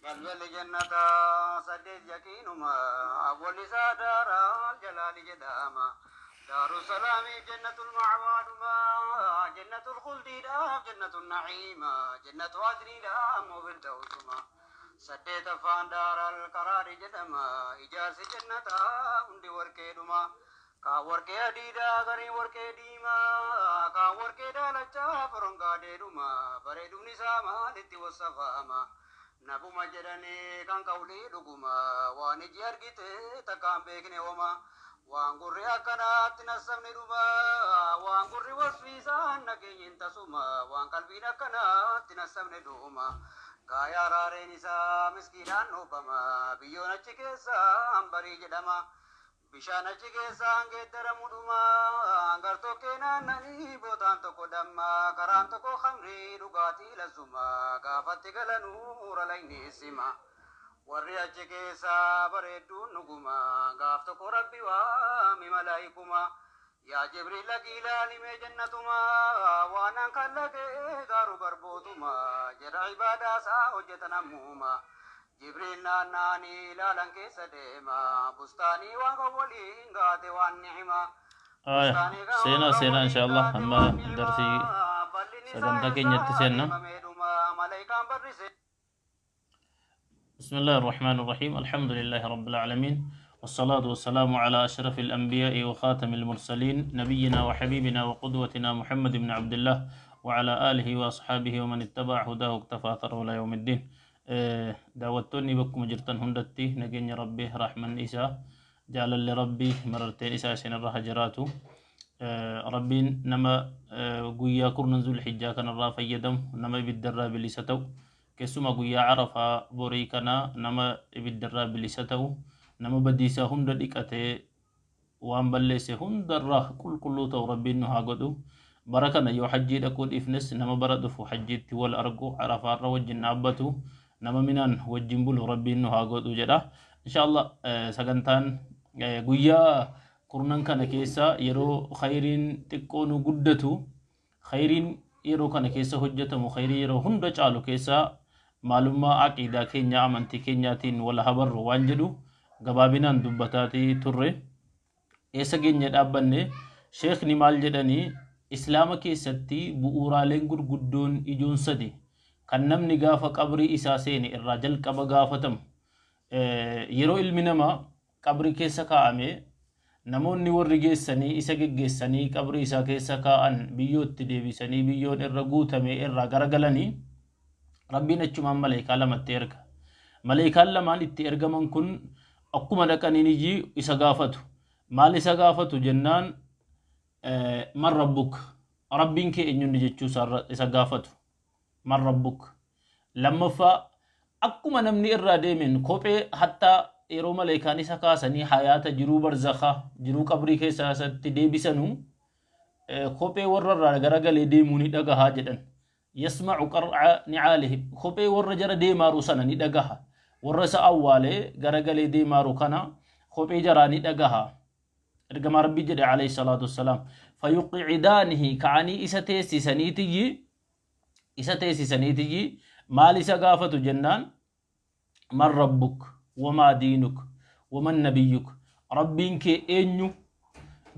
Balballi jannataa saddeet yaqiinuma, awwalli isaa daaraal jalaali jedhama. Daaru salaamiif jannatul ma'waadhuma, jannatul khuldiidhaaf jannatul na'iima, jannatu adniidha ammoo firdawsuma. Saddeetaffaan daaral qaraari jedhama, ijaarsi jannataa hundi warqeedhuma. Kaan warqee adiidha, gariin warqee diimaa, kaan warqee daalachaa forongaadeedhuma. Bareedumni isaa maalitti wassafama? Nabuma jedhanii kan qawlii dhuguma, waan iji argite takkaan beekne homa. Waan gurri akkanaatti nassabne dhuma, waan gurri wasfiisaan nageenyin tasuma, waan qalbiin akkanaatti nassabne dhuma. Gaayaa raareen isaa miskiidhaan dhoobama, biyyoon achi keessaa hambarii jedhama. Bishaan achi keessaan geeddaramu dhuma, gartokkee naannanii bootaan tokko damma, karaan tokko khamrii dhugaatii lazzuma, gaafatti galanuu ralayni sima. Warri achi keessaa bareedduun dhuguma, gaaf tokko Rabbi waami malaayikuma. Yaa Jibriil dhaqii ilaali mee jannatuma, waan an kallaqee gaaru garbootuma, jedha ibaadaa isaa hojjetan ammuma. Jibriil naanna'anii ilaalan keessa deema, bustaanii waan kan waliin gaate waan ni'ima. Aya, Bustaanii kan seenaa waan kan seenaa waliin inshallah gaate amma waan ni'ima. darsii Bal'inni isaa sagantaa keenyatti eessaa seenna. deemamee dhuma, malaayikaan barrise. بسم الله الرحمن الرحيم، الحمد لله رب العالمين، والصلاة والسلام على أشرف الأنبياء وخاتم المرسلين، نبينا وحبيبنا وقدوتنا محمد بن عبد الله وعلى آله وأصحابه ومن اتبع هداه واقتفى أثره إلى يوم الدين. Daawwattoonni bakkuma jirtan hundatti nageenya Rabbii, rahmanni isaa, jaalalli Rabbii, mararteen isaa isinirra haa jiraatu. Rabbiin nama guyyaa kurnan Zulhijjaa kanarraa fayyadamu, nama ibiddarraa bilisa ta'u, keessumaa guyyaa Arafaa borii kana nama ibiddarraa bilisa ta'u, nama badiisaa hunda dhiqatee waan balleesse hundarraa qulqulluu ta'u Rabbiin nu haa godhu. Bara kana yoo hajjii dhaquu dhiifnes, nama bara dhufu hajjiitti wal argu, Arafaarra wajjin dhaabbatu, nama Minaan wajjin bulu Rabbiin nu haa godhu jedha. Inshallah sagantaan guyyaa kurnan kana keessa yeroo khayriin xiqqoo nu guddatu, khayriin yeroo kana keessa hojjetamu khayrii yeroo hunda caalu keessa, maalummaa aqiidaa keenya, amantii keenyaatiin wal habarru waan jedhu gabaabinaan dubbataatii turre. Eessa geenye dhaabbanne? Sheekni maal jedhanii? Islaama keessatti bu'uuraaleen gurguddoon ijoon sadi kan namni gaafa qabrii isaa seene irraa jalqaba gaafatamu. Yeroo ilmi namaa qabrii keessa kaa'ame, namoonni warri geessanii isa geggeessanii qabrii isaa keessa kaa'an biyyootti deebisanii biyyoon irra guutame irraa garagalanii, Rabbiin achumaan maleekaa lamatti erga. Maleekaan lamaan itti ergaman kun akkuma dhaqaniin iyyi isa gaafatu. Maal isa gaafatu jennaan, man rabbuk, Rabbiin kee eenyunni jechuu isa gaafatu. Man rabbuk. Lammaffaa, akkuma namni irraa deemeen kophee, hattaa yeroo maleekaan isa kaasanii hayaata jiruu barzakhaa, jiruu qabrii keessaa isatti deebisanu, kophee warra irraa garagalee deemuu ni dhagahaa jedhan. Yasma'u qar'a ni'aalihim, kophee warra jara deemaaru sana ni dhagaha. Warra isa awwaalee garagalee deemaaru kana kophee jaraa ni dhagaha. Ergamaa Rabbii jedhe alayhi salaatu wassalaam. Fayuqcidaanihi, ka'anii isa teessisaniitiyyi maal isa gaafatu jennaan, man rabbuk wamaa diinuk waman nabiyyuk, Rabbiin kee eenyu,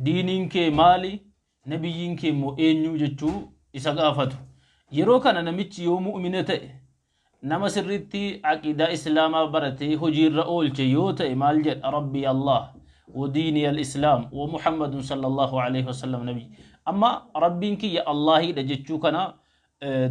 diiniin kee maali, nabiyyiin kee immoo eenyu jechuu isa gaafatu. Yeroo kana namichi yoo mu'mina ta'e, nama sirriitti aqiidaa Islaamaa baratee hojiirra oolche yoo ta'e, maal jedha? Rabbii Allah wa diinii al-Islaam wa Muhammadun sallallahu alaihi wasallam nabi. Amma Rabbiin kiyya Allahiidha jechuu kana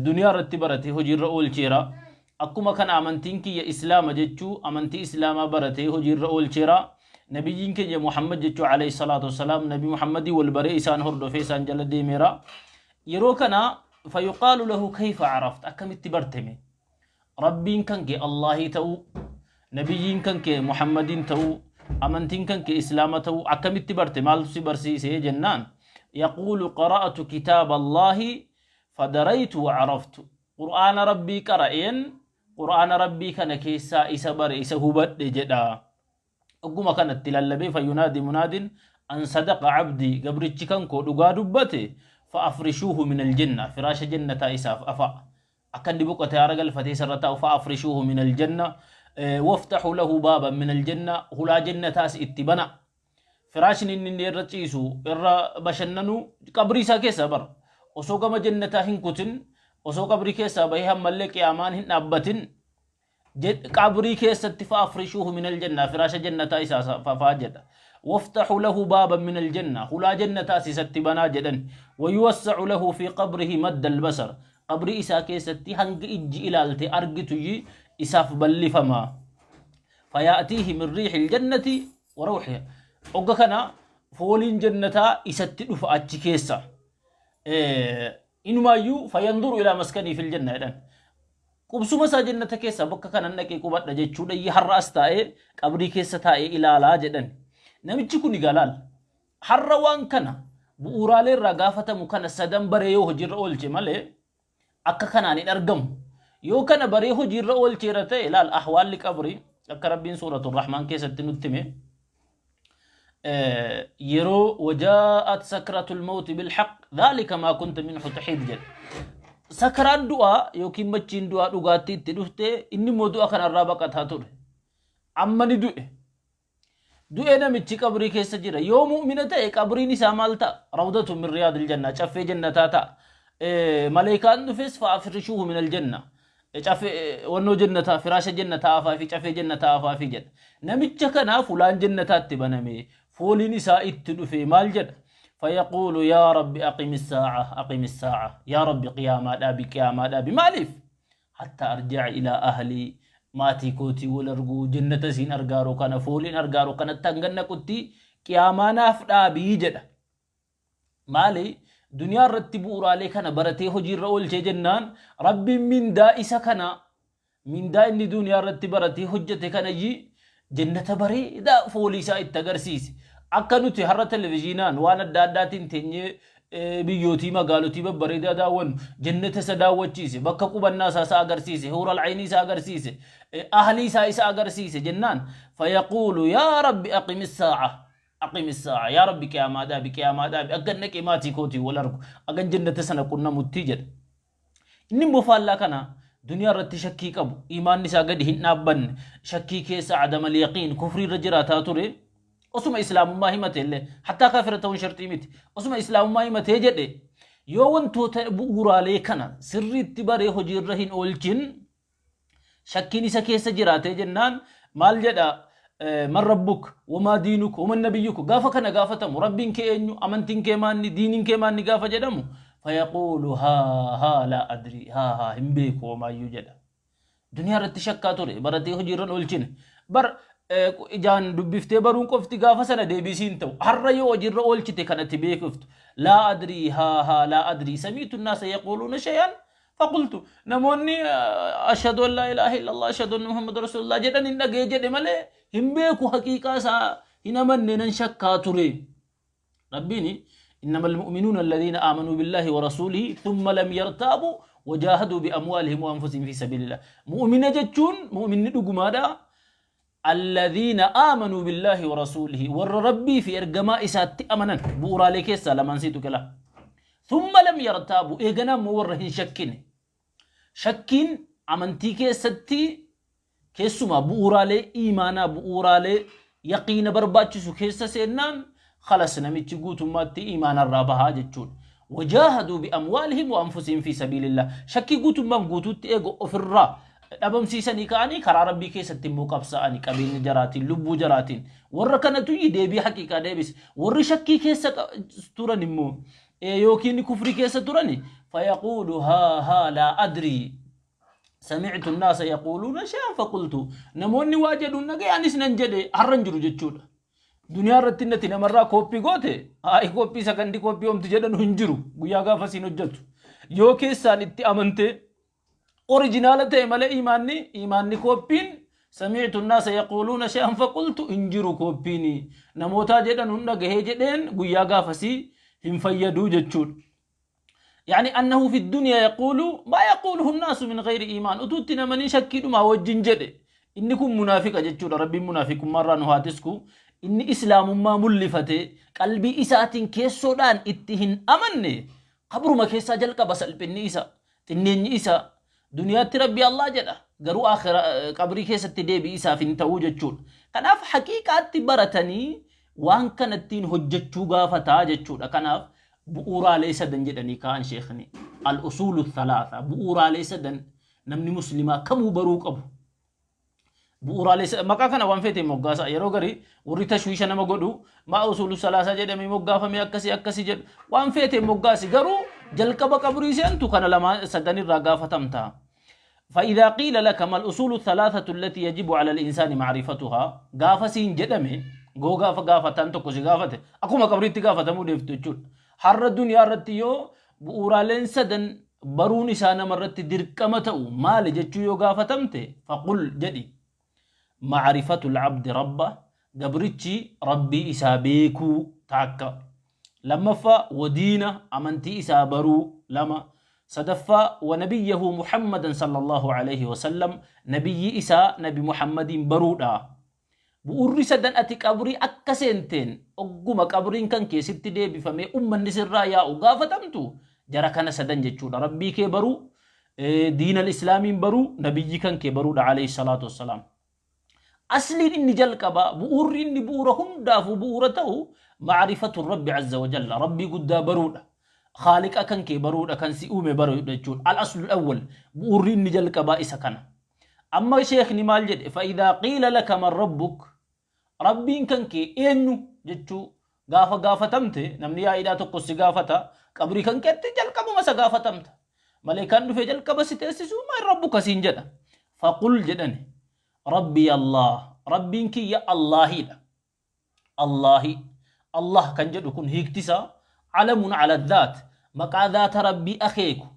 duniyaa irratti baratee hojiirra oolcheera. Akkuma kana amantiin kiyya Islaama jechuu amantii Islaamaa baratee hojiirra oolcheera. Nabiyyiin keenya Muhammad jechuu alayhi salaatu wassalaam, Nabi Muhammadii wal baree isaan hordofee isaan jala deemeera. Yeroo kana fayuqaalu lahu kayfa arafta, akkamitti barteme? Rabbiin kan kee Allahii ta'uu, nabiyyiin kan kee Muhammadiin ta'uu, amantiin kan kee Islaama ta'uu akkamitti barte, maaltu si barsiise jennaan, yaquulu qara'atu kitaaba Allahi fadaraytu wa araftu, Qur'aana Rabbii qara'een Qur'aana Rabbii kana keessaa isa bare, isa hubadhe jedha. Ogguma kanatti lallabee, fayyunaadi munaadin an sadaqa abdii, gabrichi kan koo dhugaa dubbate, fa afrishuuhu min aljanna, firaasha jannataa isaaf afa. Akka inni boqotee haara galfatee isarra taa'u fa'afrishuuhu min aljanna waftaxuu lahu baaban min aljanna, hulaa jannataas itti bana. Firaashni inni irra ciisu, irra bashannanu, qabrii isaa keessa bara osoo gama jannataa hin kutin, osoo qabrii keessaa bahee ammallee qiyaamaan hin dhaabbatin, qabrii keessatti fa'afrishuuhu min aljanna, firaasha jannataa isaa fafaa jedha. Waftaxu lahu baaban min aljanna, hulaa jannataas isatti banaa jedhan. Wayuwassacu lahu fi qabrihi madda albasar, qabrii isaa keessatti hanga ijji ilaalte argituyyi isaaf ballifama. Fayaatiihi min riixi aljannati wa rawxiha, ogga kana fooliin jannataa isatti dhufa achi keessa. Inumaayyuu fayanduru ilaa maskanii fil janna jedhan, qubsuma isaa jannata keessa bakka kanan dhaqee qubadha jechuudha. Har'a as taa'ee, qabrii keessa taa'ee ilaalaa jedhan. Namichi kun egaa laal, har'a waan kana bu'uuraalee irraa gaafatamu kana sadan baree yoo hojiirra oolche malee akka kanaan hin argamu. Yoo kana baree hojiirra oolcheera ta'e, laal, ahwaalli qabrii akka Rabbiin Suuratul Rahmaan keessatti nutti hime, yeroo wajaa'at sakratul mawti bilhaq dhaalika maa kunta minhu tahiid jedhe. Sakaraan du'aa yookiin machiin du'aa dhugaatti itti dhufte, inni immoo du'a kanarraa baqataa ture. Amma ni du'e. Du'e, namichi qabrii keessa jira. Yoo mu'mina ta'e qabriin isaa maal ta'a? Rawdatu min riyaadil janna, caffee jannataa ta'a. Maleekaan dhufes fa'afrishuuhu min aljanna. Caffee wannoo jannataa, firaasha jannataa afaa fi caffee jannataa afaa fi jedha. Namicha kanaaf hulaan jannataatti baname, fooliin isaa itti dhufe, maal jedha? Fayaquulu yaa Rabbi aqimi saa'a, aqimi saa'a, yaa Rabbi qiyaamaa dhaabi, qiyaamaa dhaabi. Maaliif? Hatta arji'a ilaa ahlii, maatii kootii wal arguu, jannata isiin argaaru kana, fooliin argaaru kanatti hanga naqutti qiyaamaa naaf dhaabii jedha. Maali? Duniyaa irratti bu'uuraalee kana baratee hojiirra oolchee jennaan, Rabbiin mindaa isa kana, mindaa inni duniyaa irratti baratee hojjete kanayyi, jannata bareedaa foolii isaa itti agarsiise. Akka nuti har'a televizyiinaan waan adda addaatiin teenyee biyyootii magaalotii babbareedaa daawwannu, jannata isa daawwachiise, bakka qubannaa isaa isa agarsiise, huural aynii isa agarsiise, ahlii isaa isa agarsiise jennaan, fayaquulu yaa Rabbi aqimi saa'a, aqimi saa'a, yaa Rabbi qiyaamaa dhaabi, qiyaamaa dhaabi, akkan dhaqee maatii kootii wal argu, akkan jannata sana qunnamutti jedha. Inni immoo faallaa kana duniyaa irratti shakkii qabu, imaanni isaa gadi hin dhaabbanne, shakkii keessa, adamal yaqiin, kufrii irra jiraataa ture, osuma islaamummaa himate illee, hattaa kaafira ta'uun sharxii miti, osuma islaamummaa himatee jedhe, yoo wantoota bu'uuraalee kana sirriitti baree hojiirra hin oolchin, shakkiin isa keessa jiraatee jennaan maal jedha? Man rabbuk, wamaa diinuk, waman nabiyyuk gaafa kana gaafatamu, Rabbiin kee eenyu, amantiin kee maanni, diiniin kee maanni gaafa jedhamu, fayaquulu haa haa laa adrii, haa haa hin beeku homaayyuu jedha. Duniyaa irratti shakkaa ture, baratee hojiirra hin oolchine. Bar ijaan dubbiftee baruun qofti gaafa sana deebisii hin ta'u. Har'a yoo hojiirra oolchite kanatti beekiftu. Laa adrii, haa haa laa adrii, samiitu naasa yaquuluuna shay'an faqultu, namoonni ashhadu an laa ilaaha illallah, ashhadu anna Muhammad rasulullah jedhan hin dhagee jedhe malee hin beeku, haqiiqaa isaa hin amanne, nan shakkaa ture. Rabbiin إنما المؤمنون الذين آمنوا بالله ورسوله ثم لم يرتابوا وجاهدوا بأموالهم وأنفسهم في سبيل الله. مؤمن جتشون، مؤمن دقمادا، الذين آمنوا بالله ورسوله، ور ربي في إرجما إسات أمنا بورا لكيسا لما نسيتو كلا، ثم لم يرتابوا، إيغنا مو ور هن شكين. شكين أمنتي كيستي keessumaa bu'uuraalee iimaanaa, bu'uuraalee yaqiina barbaachisu keessa seennaan, khalas, namichi guutummaatti iimaanarraa bahaa jechuudha. Wajaahaduu bi'amwaalihim wa anfusihim fi sabiilillah. Shakkii guutummaan guutuutti eegu ofirraa dhabamsiisanii ka'anii karaa Rabbii keessatti immoo qabsaa'anii qabeenya jaraatiin, lubbuu jaraatiin. Warra kanatu deebii haqiiqaa deebise. Warri shakkii keessa turan immoo yookiin kufrii keessa turani, fayaquulu haa haa laa adrii, sami'tu naasa yaquuluuna shay'an faqultu, namoonni waa jedhuun dhagaye, anis nan jedhe, har'a hin jiru jechuudha. Duniyaa irratti nati namarraa kooppii goote, haayi, kooppii sakandii kooppii homti jedhanu hin jiru, guyyaa gaafa siin hojjetu. Yoo keessaan itti amante orijinaala ta'e malee, imaanni kooppiin sami'tu naasa yaquuluuna shay'an faqultu hin jiru, kooppiin namootaa jedhan hun dhagahee jedheen guyyaa gaafasii hin fayyaduu jechuudha. يعني أنه في الدنيا يقول ما يقوله الناس من غير إيمان، أتوت نمني شكي ما وجن جده، إني كن منافق جتشورا. ربي منافق مرة نهاتسكو. إني إسلام ما ملفته قلبي إساتين كيسودان اتهن أمني، قبر ما كيسا جلق بس البني إسا تنين إسا. Duniyaatti Rabbi Allah jedha. Garuu aakhira qabrii keessatti deebii isaaf hin ta'uu jechuudha. Kanaaf haqiiqaatti baratanii waan kana ittiin hojjechuu gaafataa jechuudha. Kanaaf bu'uuraalee sadan jedhanii kaa'an sheekni. Al-usuulu thalaatha bu'uuraalee sadan namni muslimaa kamuu baruu qabu. Bu'uuraalee maqaa kana waan feete moggaasa. Yeroo garii warri tashwiisha nama godhu maa usuulu salaasaa jedhamee moggaafame akkasii akkasii jedhu. Waan feete moggaasi garuu jalqaba qabrii seentu kana lamaan sadan irraa gaafatamta. فإذا قيل لك ما الأصول الثلاثة التي يجب على الإنسان معرفتها غافسين جدمي غو غاف غافتان tokko si gaafate akkuma qabriitti gaafatamuu deeftu jechuudha. Har'a duniyaa irratti yoo bu'uuraaleen sadan baruun isaa namarratti dirqama ta'u maali jechuu yoo gaafatamte faqul jedhi macrifatu lcabdi rabba gabrichi rabbii isaa beekuu taakka lammaffaa wadiina amantii isaa baruu lama sadaffaa wanabiyyahu muhammadan sallallahu alaihi wasallam nabiyyi isaa nabi muhammadiin baruudha. Bu'uurri sadan ati qabrii akka seenteen ogguma qabriin kan keessatti deebifamee ummanni sirraa yaa'u gaafatamtu jara kana sadan jechuudha. Rabbii kee baruu, diinal islaamiin baruu, nabiyyi kan kee baruudha alayhi salaatu wassalaam. Asliin inni jalqaba bu'uurri inni bu'uura hundaafuu bu'uura ta'u macrifatu rabbi azza wa jalla rabbii guddaa baruudha. Khaaliqa kan kee baruudha kan si uume baruudha jechuudha. Al aslu awwal bu'uurri inni jalqabaa isa kana. Amma sheekni maal jedhe fa'idaa qiila laka man rabbuk rabbiin kan kee eenyu jechuu gaafa gaafatamte namni yaa'iidhaa tokko si gaafata qabrii kan keetti jalqabuma isa gaafatamta. Maleekaan dhufee jalqaba si teessisu man rabbuka siin jedha. Faqul jedhani rabbi Allah rabbiin kiyya Allaahidha. Allaahi Allah kan jedhu kun hiikti isaa alamun ala dhaat maqaa dhaata rabbii akeeku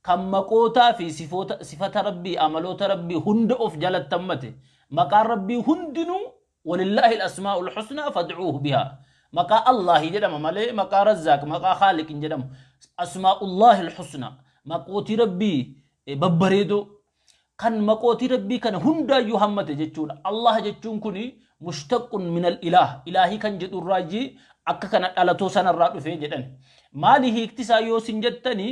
kan maqootaa fi sifoota sifata rabbii amaloota rabbii hunda of jalatti hammate maqaan rabbii hundinuu walillaahi al-asmaa'ul husnaa fad'uuhu bihaa maqaa Allaahi jedhama malee maqaa Razzaaq maqaa Khaaliq hin jedhamu asmaa'ullaahi al-husnaa maqootii rabbii babbareedoo kan maqootii rabbii kana hundaayyuu hammate jechuudha. Allah jechuun kuni mushtaqqun minal ilaah ilaahii kan jedhu irraayyii akka kana dhalatoo sanarraa dhufee jedhan. Maali hiikti isaa yoo sin jettani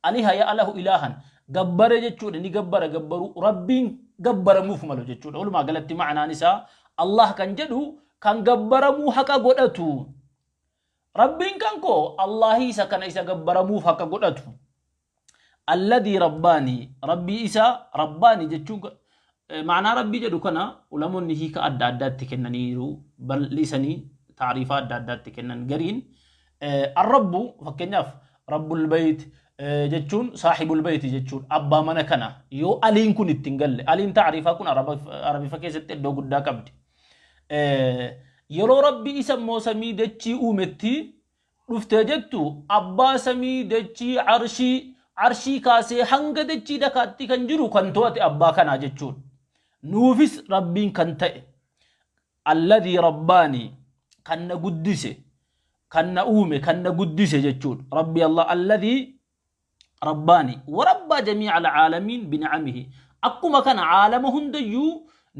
aliha ya'lahu ilaahan gabbare jechuudha ni gabbara gabbaruu rabbiin gabbaramuuf malu jechuudha. Walumaa galatti ma'anaan isaa Allah kan jedhu kan gabbaramuu haqa godhatu. Rabbiin kan koo Allahii isa kana isa gabbaramuuf haqa godhatu. Alladii rabbaanii rabbii isaa rabbaanii jechuun ma'anaa rabbii jedhu kana ulamoonni hiika adda addaatti kennaniiru bal'isanii taariifaa adda addaatti kennan gariin arrabbu fakkeenyaaf rabbul bayt jechuun saahibul bayt jechuun abbaa mana kana yoo aliin kun itti hin galle aliin taariifaa kun arabifa keessatti iddoo guddaa qabdi. Yeroo rabbi isa immoo samii dachii uumetti dhuftee jettu abbaa samii dachii arshii arshii kaasee hanga dachii dakaatti kan jiru kan to'ate abbaa kanaa jechuudha. Nuufis rabbiin kan ta'e alladii rabbaanii kan na guddise kan na uume kan na guddise jechuudha. Rabbi Allah alladii rabbaanii warabbaa jamiica alcaalamiin binicamihi akkuma kana caalama hundayyuu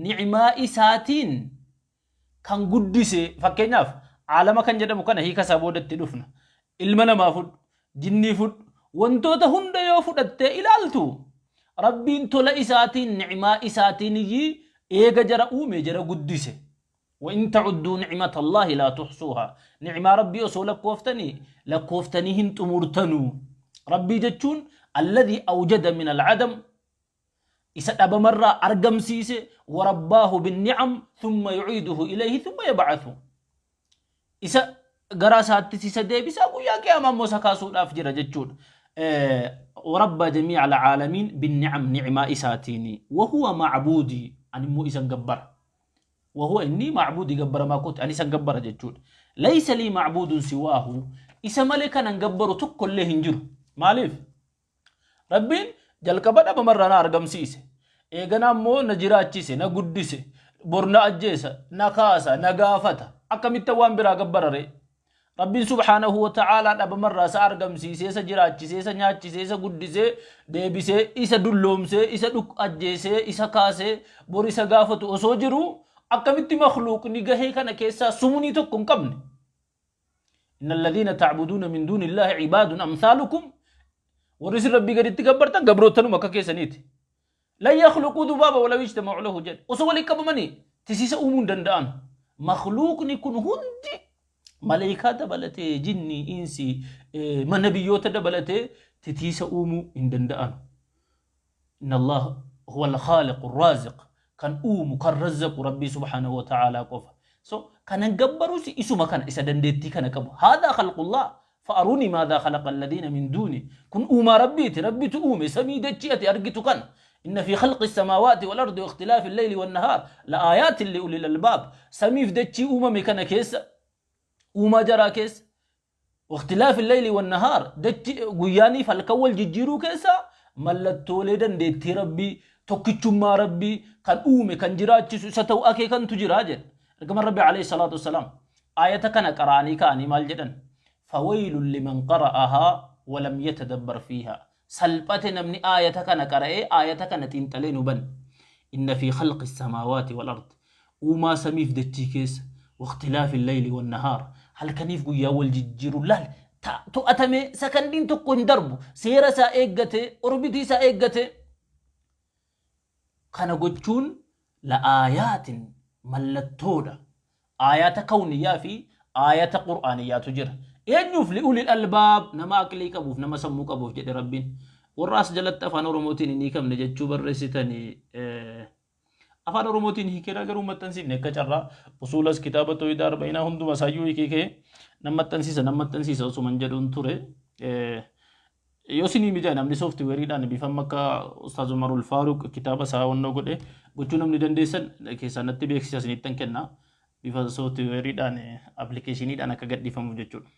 ni'maa isaatiin kan guddise fakkeenyaaf caalama kan jedhamu kana hiika isaa booda itti dhufna ilma namaa fudhu jinnii fudhu wantoota hunda yoo fudhattee ilaaltu rabbiin tola isaatiin ni'maa isaatiin iyyii eega jara uume jara guddise وإن تعدوا نعمة الله لا تحصوها نعمة ربي osoo lakkooftanii lakkoftanii hin xumurtanuu rabbii jechuun الذي أوجد من العدم isa dhabamarraa argamsiise ورباه بالنعم ثم يعيده إليه ثم يبعثه isa gara isaattis isa deebisaa guyyaa qiyaamaa immoo isa kaasuudhaaf jira jechuudha. وربى جميع العالمين بالنعم ni'maa isaatiini وهو معبودي ani immoo isan gabbara وهو إني معبودي gabbaramaa kooti ani isan gabbara jechuudha. ليس لي معبود سواه isa malee kanan gabbaru tokkollee hin jiru. Maaliif? Rabbiin jalqaba dhabamarraa na argamsiise. Eegana ammoo na jiraachise, na guddise, bor na ajjeesa, na kaasa, na gaafata. Akkamitti waan biraa gabbarare? Rabbiin subhaanahu wa ta'aalaa dhabamarraa isa argamsiisee, isa jiraachisee, isa nyaachisee, isa guddisee, deebisee, isa dulloomsee, isa ajjeesee, isa kaasee, bor isa gaafatu osoo jiru akkamitti makhluuqni gahee kana keessaa sumunii tokko hin qabne? إن الذين تعبدون من دون الله عباد أمثالكم warri isin rabbii gaditti gabbartan gabrootanuma akka keessaniiti. Lan yakhluquu dhubaaba walaw ijtama'u lahu jedhe. Osoo walii qabamanii tisiisa uumuu hin danda'an. Makhluuqni kun hundi maleekaa dabalatee, jinnii, insii, nabiyyoota dabalatee titiisa uumuu hin danda'an. Inna Allah huwa al-khaaliqu ar-raaziq. Kan uumu, kan razzaqu Rabbii subhaanahu wa ta'aalaa qofa. So kanan gabbarus isuma kana, isa dandeettii kana qabu. Haadhaa khalqullah fa'aruunii maadhaa khalaqa alladhiina min duuni. Kun uumaa Rabbiiti. Rabbitu uume samii dachii ati argitu kana. Inna fi khalqi samaawaati wal ardi wa ikhtilaafi al-layli wan nahaar la aayaatin li ulil albaab. Samiif dachii uumame kana keessa, uumaa jaraa keessa, Waqtilaafi layli wan nahaar, dachi guyyaaniif halkan wal jijjiiruu keessa mallattoolee dandeettii Rabbii, tokkichummaa Rabbii, kan uume, kan jiraachisu isa ta'u akeekantu jira jedhe. Ergamaan Rabbii alayhi salaatu wassalaam aayata kana qara'anii ka'anii maal jedhan? Fawaylun liman qara'ahaa walam yatadabbar fiihaa. Salphate namni aayata kana qara'ee aayata kana xiinxalee hin hubanne. Inna fi khalqi samaawaati wal ardi. Uumaa samiif dachii keessa, waqtilaafi layli wan nahaar, halkaniif guyyaa wal jijjiiru laal, to'atamee sakandiin tokko hin darbu, seera isaa eeggatee, orbitii isaa eeggatee. Kana gochuun la aayaatin mallattoodha. Aayaata kawniyyaa fi aayata qur'aaniyyaatu jira. Eenyuuf? Li'ulil albaab, nama aqlii qabuuf, nama sammuu qabuuf jedhe Rabbiin. Warra as jalatti afaan Oromootiin hin hiikamne jechuu barreessitanii, afaan Oromootiin hiikeera, garuu maxxansiifne. Akka carraa usuulas kitaaba tooyidaa arba'iinaa hunduma isaayyuu hiikee nan maxxansiisa, nan maxxansiisa osuman jedhuun ture. Yoo isinii mijaa namni sooftiweeriidhaan bifa amma akka Ustaaz Umarul Faaruq kitaaba isaa wannoo godhe gochuu namni dandeessan keessaa natti beeksisa, isinittan kenna. Bifa sooftiweeriidhaan, appilikeeshiniidhaan akka gadhiifamuuf jechuudha.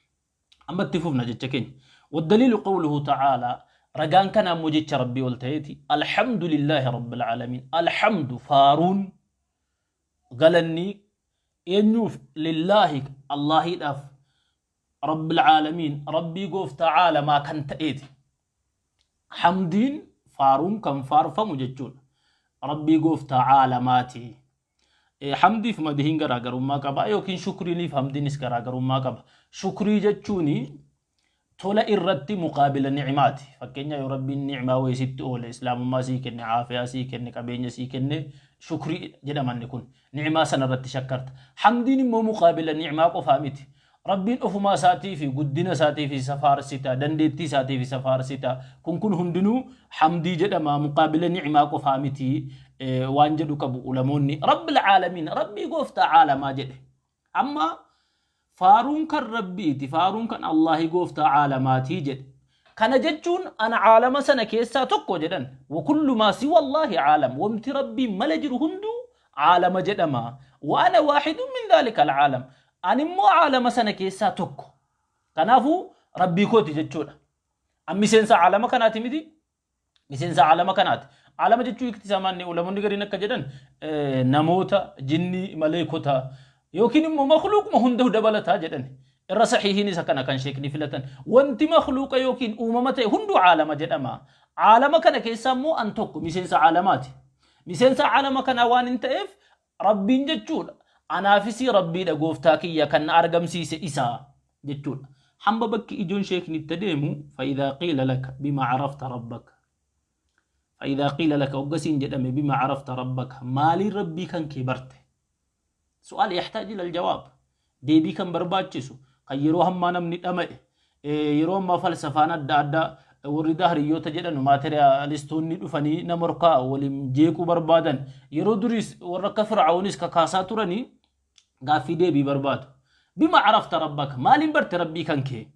Amma itti fufna jecha keenya. Waddaliilu qawluhu ta'aalaa, ragaan kana ammoo jecha Rabbii ol ta'eeti. Alhamdulillaahi Rabbil aalamiin. Alhamdu, faaruun, galanni eenyuuf? Lillaahi, Allaahiidhaaf, Rabbil aalamiin, Rabbii gooftaa caalamaa kan ta'eeti. Hamdiin, faaruun kan faarfamu jechuudha. Rabbii gooftaa caalamaati. Hamdiif madihiin garaagarummaa qaba, yookiin shukriiniif hamdiinis garaagarummaa qaba. Shukrii jechuun tola irratti muqaabila ni'maati. Fakkeenya, yoo Rabbiin ni'maa wayii sitti oole, islaamummaa sii kenne, caafiyaa sii kenne, qabeenya sii kenne, shukrii jedhama inni kun. Ni'maa sana irratti shakkarta. Hamdiin immoo muqaabila ni'maa qofaa miti. Rabbiin ofumaa isaatii fi guddina isaatiif isa faarsita, dandeettii isaatiif isa faarsita. Kun hundinuu hamdii jedhama, muqaabila ni'maa qofaa miti waan jedhu qabu ulamoonni. Rabbil caalamiin, Rabbii gooftaa caalamaa jedhe. Amma faaruun kan Rabbiiti, faaruun kan Allaahi gooftaa caalamaatii jedhe. Kana jechuun ana caalama sana keessaa tokko jedhan. Wa kullu maa siwa Allaahi caalam. Wamti Rabbiin mala jiru hunduu caalama jedhama. Wa ana waahidun min dhaalika alcaalam. Ani immoo caalama sana keessaa tokko. Kanaafuu Rabbii kooti jechuudha. An miseensa caalama kanaati miti. Miseensa caalama kanaati. Caalama jechuun hiikti isaa maanni? Ulamoonni gariin akka jedhan namoota, jinnii, maleekota yookiin immoo makluuquma hunda dabalataa jedhan. Irra sahihiin isa kana kan sheekni filatan. Wanti makluuqa yookiin uumama ta'e hunduu caalama jedhama. Caalama kana keessaa immoo an tokko miseensa caalamaati. Miseensa caalama kanaa waan hin ta'eef Rabbiin jechuudha. Anaafis Rabbiidha, gooftaa kiyya kan na argamsiise isaa jechuudha. Hamba bakki ijoon sheekni itti adeemu, fa'idaa qiila laka bima carafta rabbaka. Fa'idaa qiila laka, hoggasiin jedhame, bima carafta rabbaka, maaliin Rabbii kan kee barte? Su'aal yaxtaaj ila aljawaab. Deebii kan barbaachisu, kan yeroo hammaa namni dhama'e, yeroo ammaa falsafaan adda addaa, warri dahriyyoota jedhan, maateriyaalistoonni dhufanii nama morkaa waliin jeequu barbaadan, yeroo duriis warra akka Fir'aawunis kakaasaa turanii, gaaffii deebii barbaadu. Bima carafta rabbaka, maaliin barte Rabbii kan kee?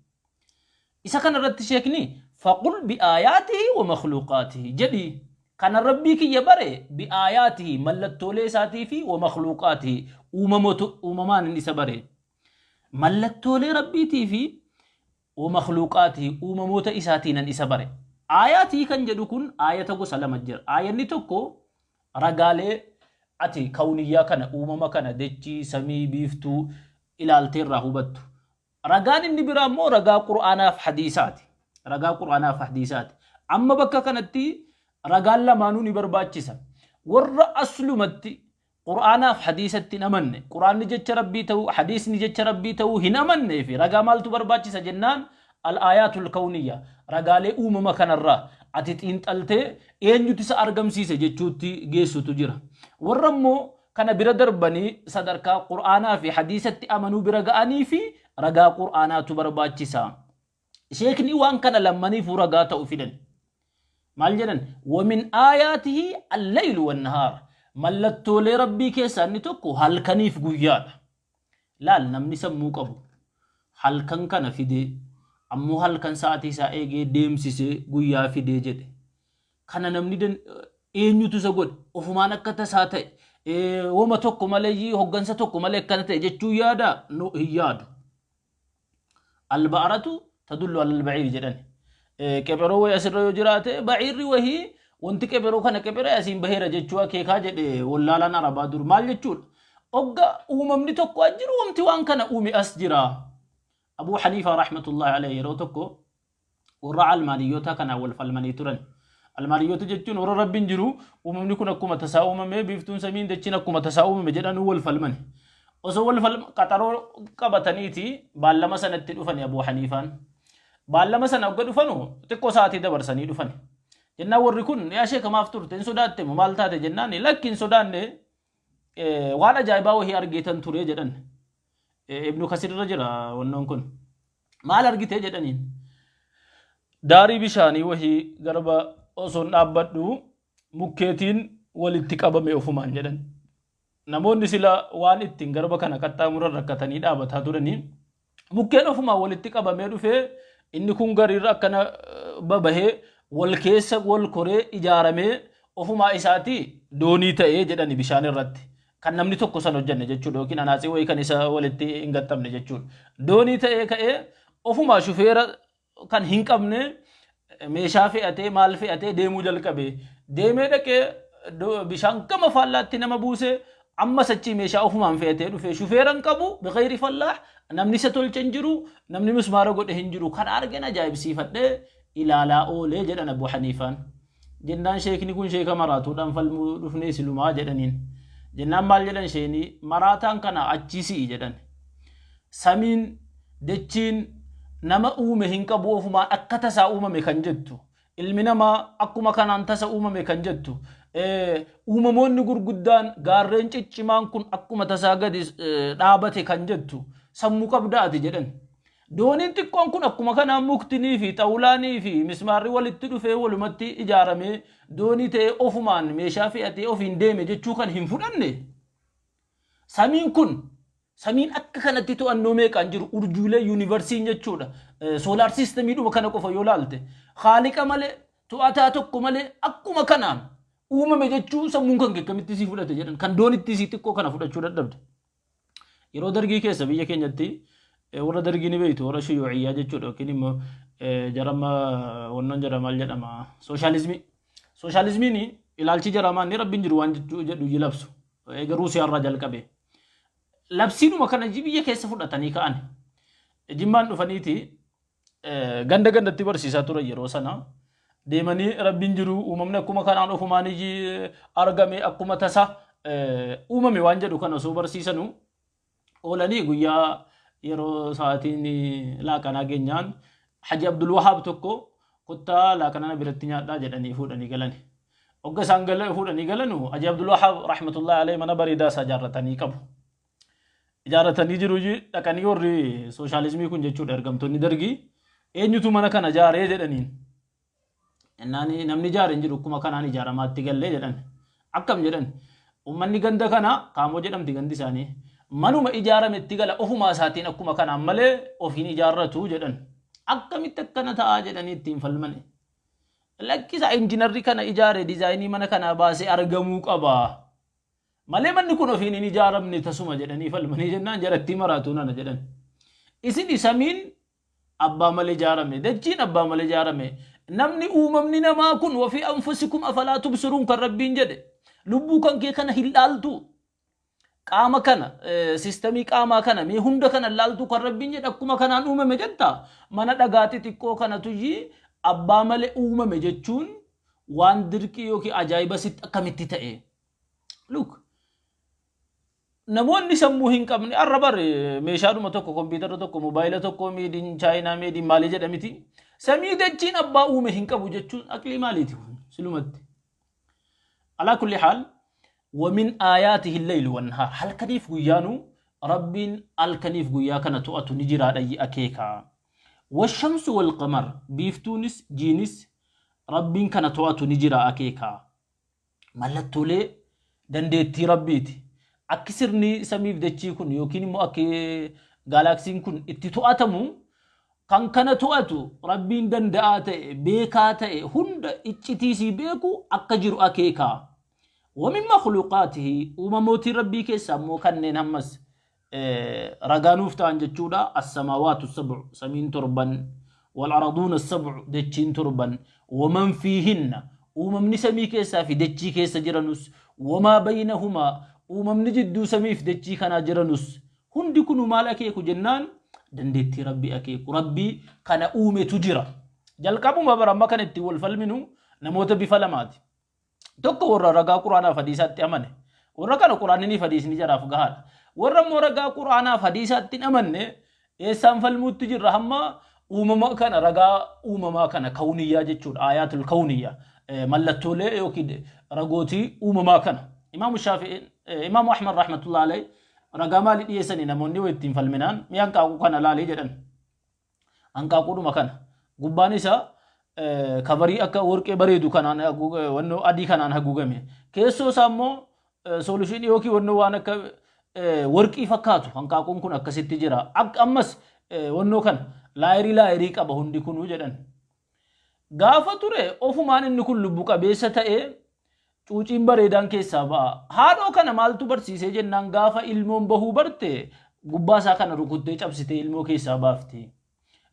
Isa kana irratti sheekni faqul bi'aayaatihi wa makhluuqaatihi jedhi. Kana Rabbii kiyya bare bi'aayaatihi, mallattoolee isaatii, fi wa makhluuqaatihi, uumamaan isa bare. Mallattoolee Rabbiitii fi wa makhluuqaatihi, uumamoota isaatiinan isa bare. Aayaatii kan jedhu kun aayata gosa lama jira. Aayanni tokko ragaalee ati kawniyyaa kana, uumama kana, dachii, samii, biiftuu ilaaltee irraa hubattu. Ragaan inni biraa immoo ragaa Qur'aanaaf hadiisaati. Ragaa Qur'aanaaf hadiisaati. Amma bakka kanatti ragaan lamaanuu ni barbaachisa. Warra aslumatti Qur'aanaaf hadiisatti hin amanne, Qur'aanni jecha Rabbii ta'uu, hadiisni jecha Rabbii ta'uu hin amannee fi ragaa maaltu barbaachisa jennaan, al-aayaatul kawniyya, ragaalee uumama kanarraa. ati xiinxaltee eenyutu isa argamsiise jechuutti geessutu jira. Warra immoo kana bira darbanii sadarkaa Qur'aanaa fi hadiisatti amanuu bira ga'anii fi ragaa Qur'aanaatu barbaachisa. Sheekni waan kana lammaniifuu ragaa ta'u fidan. Maal jedhan? Wamin aayaatihi allaylu wannahaar. Mallattoolee Rabbii keessaa inni tokko halkaniif guyyaadha. Laal, namni sammuu qabu halkan kana fidee, ammoo halkan sa'aatii isaa eegee deemsisee guyyaa fidee jedhe. Kana namni eenyutu isa godhe? Ofumaan akka tasaa ta'e, woma tokko malee, hoggansa tokko malee akkana ta'e jechuu yaada? No, hin yaadu. Alba'aratu tadullu alal ba'iir jedhan. Qepheroo wayii asirra yoo jiraate, ba'iirri wahii wanti qepheroo kana qepheree asiin baheera jechuu akeekaa jedhe wallaalaan Arabaa dur. Maal jechuudha? Ogga uumamni tokko as jiru, wanti waan kana uume as jira. Abuu Haniifaa rahmatullahi alayhi yeroo tokko warra almaaniyyoota kanaan wal falmanii turan. Almaaniyyoota jechuun warra Rabbiin jiru, uumamni kun akkuma tasaa uumame, biiftuun, samiin, dachiin akkuma tasaa uumame jedhanuu wal falmani. Osoo wal falma qaxaroo qabataniiti baallama sanatti dhufani Abuu Haniifaan. Baallama sana ogga dhufanu xiqqoo sa'aatii dabarsanii dhufani. Jennaan warri kun, "Yaa sheeka, maaf turte? Hin sodaatte moo maal taate?" jennaan, "Lakki, hin sodaanne, waan ajaa'ibaa wahii argeetan ture" jedhan. Ibnu Kasir irra jira wannoon kun. "Maal argite?" jedhaniin. "Daarii bishaanii wahii garba osoon dhaabbadhu mukkeetiin walitti qabame ofumaan" jedhan. Namoonni sila waan ittiin garba kana qaxxaamuran rakkatanii dhaabataa turanii, mukkeen ofumaan walitti qabamee dhufee, inni kun gariirra akkana babahee, wal keessa wal koree, ijaaramee, ofumaa isaatii doonii ta'ee jedhani bishaan irratti. Kan namni tokko san hojjenne jechuudha, yookiin anaatsii wayii kan isa walitti hin gaxxamne jechuudha. Doonii ta'ee ka'ee, ofumaa shufeera kan hin qabne meeshaa fe'atee, maal fe'atee deemuu jalqabe. Deemee dhaqee bishaan gama faallaatti nama buuse, ammas achii meeshaa ofumaan fe'atee dhufe. Shufeera hin qabu, biqayri fallaah, namni isa tolche hin jiru, namni mismaara godhe hin jiru. Kana argeen ajaa'ibsiifadhee ilaalaa oolee jedhan Abu Haniifaan. Jennaan sheekni kun, "Sheeka, maraatuudhaan falmuu dhufnee silumaa" jedhaniin. Jennaan maal jedhan sheeni? "Maraataan kana achii si'i" jedhan. Samiin dachiin nama uume hin qabu, ofumaan akka tasaa uumame kan jettu. Ilmi namaa akkuma kanaan tasa uumame kan jettu. Uumamoonni gurguddaan, gaarreen ciccimaan kun akkuma tasaa gadi dhaabate kan jettu, sammuu qabdaa ati jedhan. Dooniin xiqqoon kun akkuma kanaan muktinii fi xawulaanii fi mismaarri walitti dhufee, walumatti ijaaramee, doonii ta'ee, ofumaan meeshaa fe'atee ofiin deeme jechuu kan hin fudhanne. Samiin kun, samiin akka kanatti to'annoo meeqaan jiru, urjuulee yuunivarsiin jechuudha. Solar systemiidhuma kana qofa yoo laalte, haaliqa malee, to'ataa tokko malee akkuma kanaan uumame jechuu sammuun kan akkamitti sii fudhate jedhan, kan doonitti sii xiqqoo kana fudhachuu dadhabde. Yeroo Dargii keessa biyya keenyatti, warra Dargii ni beektu, warra shuyuuciyyaa jechuudha, yookiin immoo jarama wannoon jara maal jedhama, sooshaalizimii. Sooshaalizimiin ilaalchi jaramaa inni Rabbiin jiru waan jechuu jedhu labsu. Eega Ruusiyaa irraa jalqabe. Labsiinuma kana biyya keessa fudhatanii ka'an. Jimmaan dhufaniiti ganda gandatti barsiisaa turan yeroo sana. Deemanii Rabbiin jiru, uumamni akkuma kanaan ofumaan argame, akkuma tasa uumame waan jedhu kana osoo barsiisanu oolanii, guyyaa yeroo sa'aatiin laaqanaa geenyaan Haji Abdul Wahaab tokko, "Kottaa laaqanana biratti nyaadhaa" jedhanii fuudhanii galan. Hogga isaan fuudhanii galanu, Haji Abdul Wahaab rahmatullahi alayhi mana bareedaa isaa ijaarratanii qabu. Ijaarratanii jiru, dhaqanii warri sooshaalizimii kun jechuudha, ergamtoonni Dargii, "Eenyutu mana kana ijaaree?" jedhaniin. Innaan, "Namni ijaare hin jiru, akkuma kanaan ijaaramaatti gallee" jedhan. "Akkam?" jedhan. "Uummanni ganda kana," Kaamoo jedhamti gandi isaanii, "manuma ijaarametti gala ofumaa isaatiin akkuma kanaan malee ofiin ijaarratu" jedhan. "Akkamitti akkana ta'aa?" jedhanii ittiin falmane. "Lakkisa, injiinarri kana ijaare, diizaayinii mana kanaa baasee argamuu qaba. Malee manni kun ofiin hin ijaaramne tasuma" jedhanii falmanii jennaan, "Jarattii maraatuu nana" jedhan. "Isin samiin abbaa malee ijaarame, dachiin abbaa malee ijaarame, namni, uumamni namaa kun, وفي أنفسكم أفلا تبصرون kan Rabbiin jedhe, lubbuu kan kee kana hin laaltu, qaama kana, sistemii qaamaa kana mee hunda kana laaltu kan Rabbiin jedhe, akkuma kanaan uumame jetta, mana dhagaa xixiqqoo kanatu abbaa malee uumame jechuun waan dirqii yookiin ajaa'iba sitti akkamitti ta'e?" Look, namoonni sammuu hin qabne har'a bar meeshaadhuma tokko, kompiitara tokko, mobaayila tokko, made in China, made in maalii jedhamiti. Samii dachiin abbaa uume hin qabu jechuun aqlii maaliiti kun silumatti? Alaa kulli haal wamin aayaatihi leylu wannahaar halkaniif guyyaanuu Rabbiin halkaniif guyyaa kana to'atu ni jiraadhayyi akeeka. Washamsu walqamar biiftuunis jiinis Rabbiin kana to'atu ni jira akeeka. Mallattoolee dandeettii Rabbiiti. Akki sirni samiif dachii kun yookiin immoo akki gaalaaksiin kun itti to'atamu kan kana to'atu Rabbiin danda'aa ta'e beekaa ta'e hunda iccitiisii beeku akka jiru akeeka. Wamin makhluuqaatihi uumamootii Rabbii keessaa immoo kanneen hammas ragaa nuuf ta'an jechuudha. As-samaawaatu sab'u samiin torban wal-arduuna sab'u dachiin torban waman fiihinna uumamni samii keessaa fi dachii keessa jiranus wamaa baynahumaa uumamni jidduu samii fi dachii kanaa jiranus hundi kunu maal akeeku jennaan dandeettii Rabbii akeeku. Rabbii kana uumetu jira. Jalqabuma bara amma kan ittiin wal falminu namoota bifa lamaati. Tokko warra ragaa Qur'aanaaf hadiisaatti amane. Warra kana Qur'aanni fi hadiisni jaraaf gahaadha. Warra immoo ragaa Qur'aanaaf hadiisaatti hin amanne eessaan falmuutti jirra hamma uumama kana ragaa uumamaa kana kawniyyaa jechuudha. Aayaatul kawniyyaa mallattoolee yookiin ragootii uumamaa kana. Imaamu Shaafi'iin Imaamu Ahmad rahmatullahi alayhi ragaa maalii dhiyeessanii namoonni waa ittiin falminaan mi'a hanqaaquu kana laalii jedhan. Hanqaaquudhuma kana. Gubbaan isaa kabarii akka warqee bareedu kanaan wannoo adii kanaan haguugame. Keessoo isaa immoo soolushinii yookiin wannoo waan akka warqii fakkaatu hanqaaquun kun akkasitti jira. Ammas wannoo kana laayirii laayirii qaba hundi kunuu jedhan. Gaafa ture ofumaan inni kun lubbu qabeessa ta'ee cuuciin bareedaan keessaa ba'a. Haadhoo kana maaltu barsiisee jennaan gaafa ilmoon bahuu barte gubbaa isaa kana rukuttee cabsitee ilmoo keessaa baafti.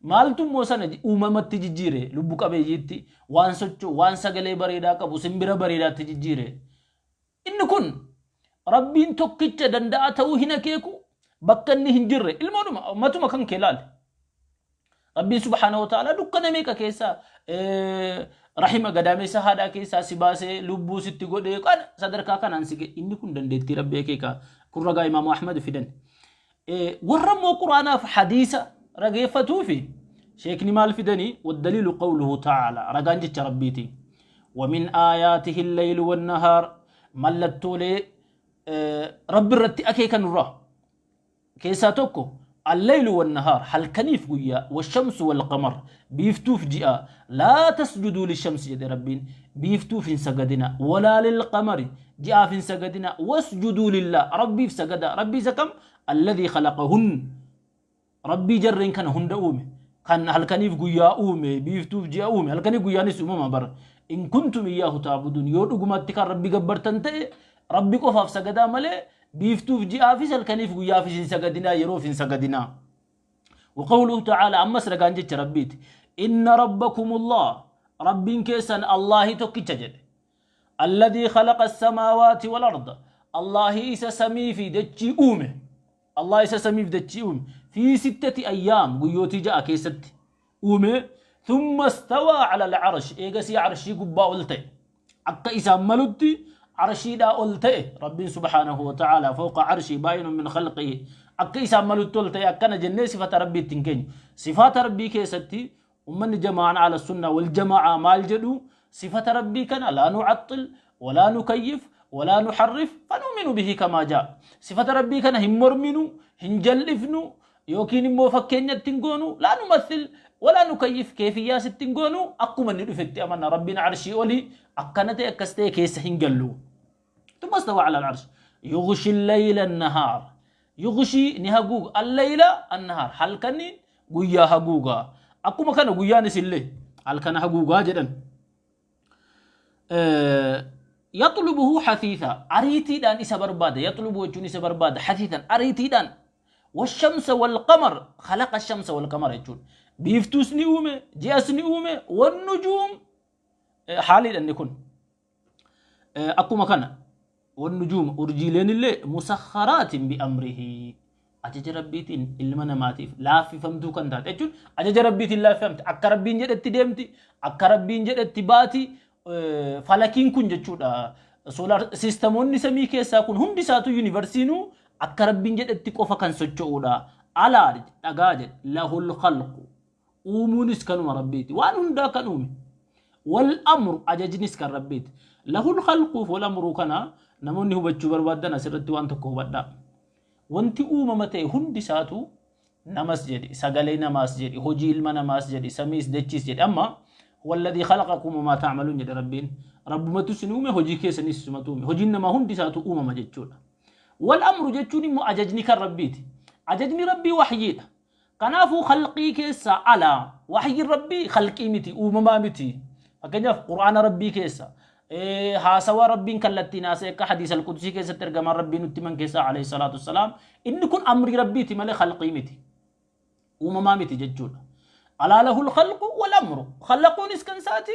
Maaltu immoo sana uumamatti jijjiire lubbu qabeeyyiitti waan socho'u waan sagalee bareedaa qabu simbira bareedaatti jijjiire. Inni kun Rabbiin tokkicha danda'a ta'uu hin akeeku bakka inni hin jirre ilmoodhuma matuma kan kee laale. Rabbiin subhaanahu wa ta'ala dukkana meeqa keessaa rahima gadaameessa haadhaa keessaa si baasee lubbuu sitti godhee kana sadarkaa kanaan si ga'e inni kun dandeettii Rabbii akeeka kun ragaa Imaamu Ahmad fidan. Warra immoo Quraanaaf hadiisa rageeffatuu fi sheekni maal fidanii waddaliilu qawluhu ta'ala ragaan jecha Rabbiiti. ومن آياته الليل والنهار mallattoolee Rabbi irratti akeekan irraa keessaa tokko alleylu wannahaar halkaniif guyyaa washamsu walqamar biiftuuf ji'a laa tasjuduu lishamsi jedhe Rabbiin biiftuuf hin sagadina walaa lilqamari ji'aaf hin sagadina wasjuduu lillah Rabbiif sagada Rabbii isa kam alladhii khalaqahun Rabbii jarreen kana hunda uume, kan halkaniif guyyaa uume, biiftuuf ji'a uume, halkaniif guyyaanis uumama bar. In kuntum iyyaahu ta'buduun yoo dhugumatti kan Rabbi gabbartan ta'e Rabbi qofaaf sagadaa malee biiftuuf ji'aafis halkaniif guyyaafis hin sagadinaa yeroof hin sagadinaa. Waqawluhu ta'ala ammas ragaan jecha Rabbiiti. Inna rabbakumullah Rabbiin keessan Allahi tokkicha jedhe. Alladhii khalaqa as-samaawaati wal arda Allahi isa samii fi dachii uume. Allah isa samiif dachii uume fi sittati ayyaam guyyootii 6 keessatti uume thumma stawaa ala al-arsh eegasii arshii gubbaa ol ta'e akka isaan malutti arshiidhaa ol ta'e rabbiin subhaanahu wa ta'ala fawqa arshii baay'inun min khalqihi akka isaan malutti ol ta'e akkana jennee sifata rabbii ittiin keenyu sifaata rabbii keessatti Ummanni jamaa'aan ala sunnaa wal jamaa'aa maal jedhu sifata Rabbii kana laa nu'axxil walaa nukayyif walaa nuharrif fanu'minu bihi kamaa jaa. Sifata Rabbii kana hin morminu, hin jal'ifnu yookiin immoo fakkeenya itti hin goonu laa numathil walaa nukayyif keefiyyaas itti hin goonu akkuma inni dhufetti amanna Rabbiin arshii olii akkana ta'e akkas ta'e keessa hin gallu. ثم استوى على العرش يغشي الليل النهار يغشي ni haguuga الليل النهار halkaniin guyyaa haguuga akkuma kana guyyaanis illee halkan haguugaa jedhan yaxlubuhu hafiifa ariitiidhaan isa barbaada yaxlubu jechuun isa barbaada hafiifan ariitiidhaan washamsa walqamar khalaqa shamsa walqamar jechuun biiftuus ni uume ji'as ni uume wannujuum haaliidha inni kun Akkuma kana wannujuuma urjiileen illee musakharaatin bi amrihi ajaja rabbiitiin ilma namaatiif laaffifamtuu kan taate jechuun ajaja rabbiitiin laaffifamte akka rabbiin jedhetti deemti akka rabbiin jedhetti baati falakiin kun jechuudha soolaar siistamoonni samii keessaa kun hundi isaatu yuunivarsiinuu akka rabbiin jedhetti qofa kan socho'uudha alaa dhagaa jedhe lahul khalqu Uumuunis kanuma Rabbiiti. Waan hundaa kan uume. Wal amru, ajajnis kan Rabbiiti. Lahul khalquuf wal amru kana namoonni hubachuu barbaadan asirratti waan tokko hubadhaa. Wanti uumama ta'e hundi isaatu namas jedhi, sagalee namaas jedhi, hojii ilma namaas jedhi, samiis dachiis jedhi. Amma walladii khalaqakum wamaa ta'maluun jedhe Rabbiin. Rabbumatu isin uume, hojii keessanis isumatu uume. Hojiin namaa hundi isaatu uumama jechuudha. Wal amru jechuun immoo ajajni kan Rabbiiti. Ajajni Rabbii wahyiidha. Kanaafuu khalqii keessaa ala wahyiin Rabbii khalqii miti, uumamaa miti. Fakkeenyaaf Qur'aana Rabbii keessa haasawa Rabbiin kallattiin haasa'e akka hadiisa al-Qudsii keessatti ergamaan Rabbii nutti himan keessaa alayhi salaatu wassalaam, inni kun amrii Rabbiiti malee khalqii miti. Uumamaa miti jechuudha. Alaa lahul khalqu wal amru. Khalaquunis kan isaati,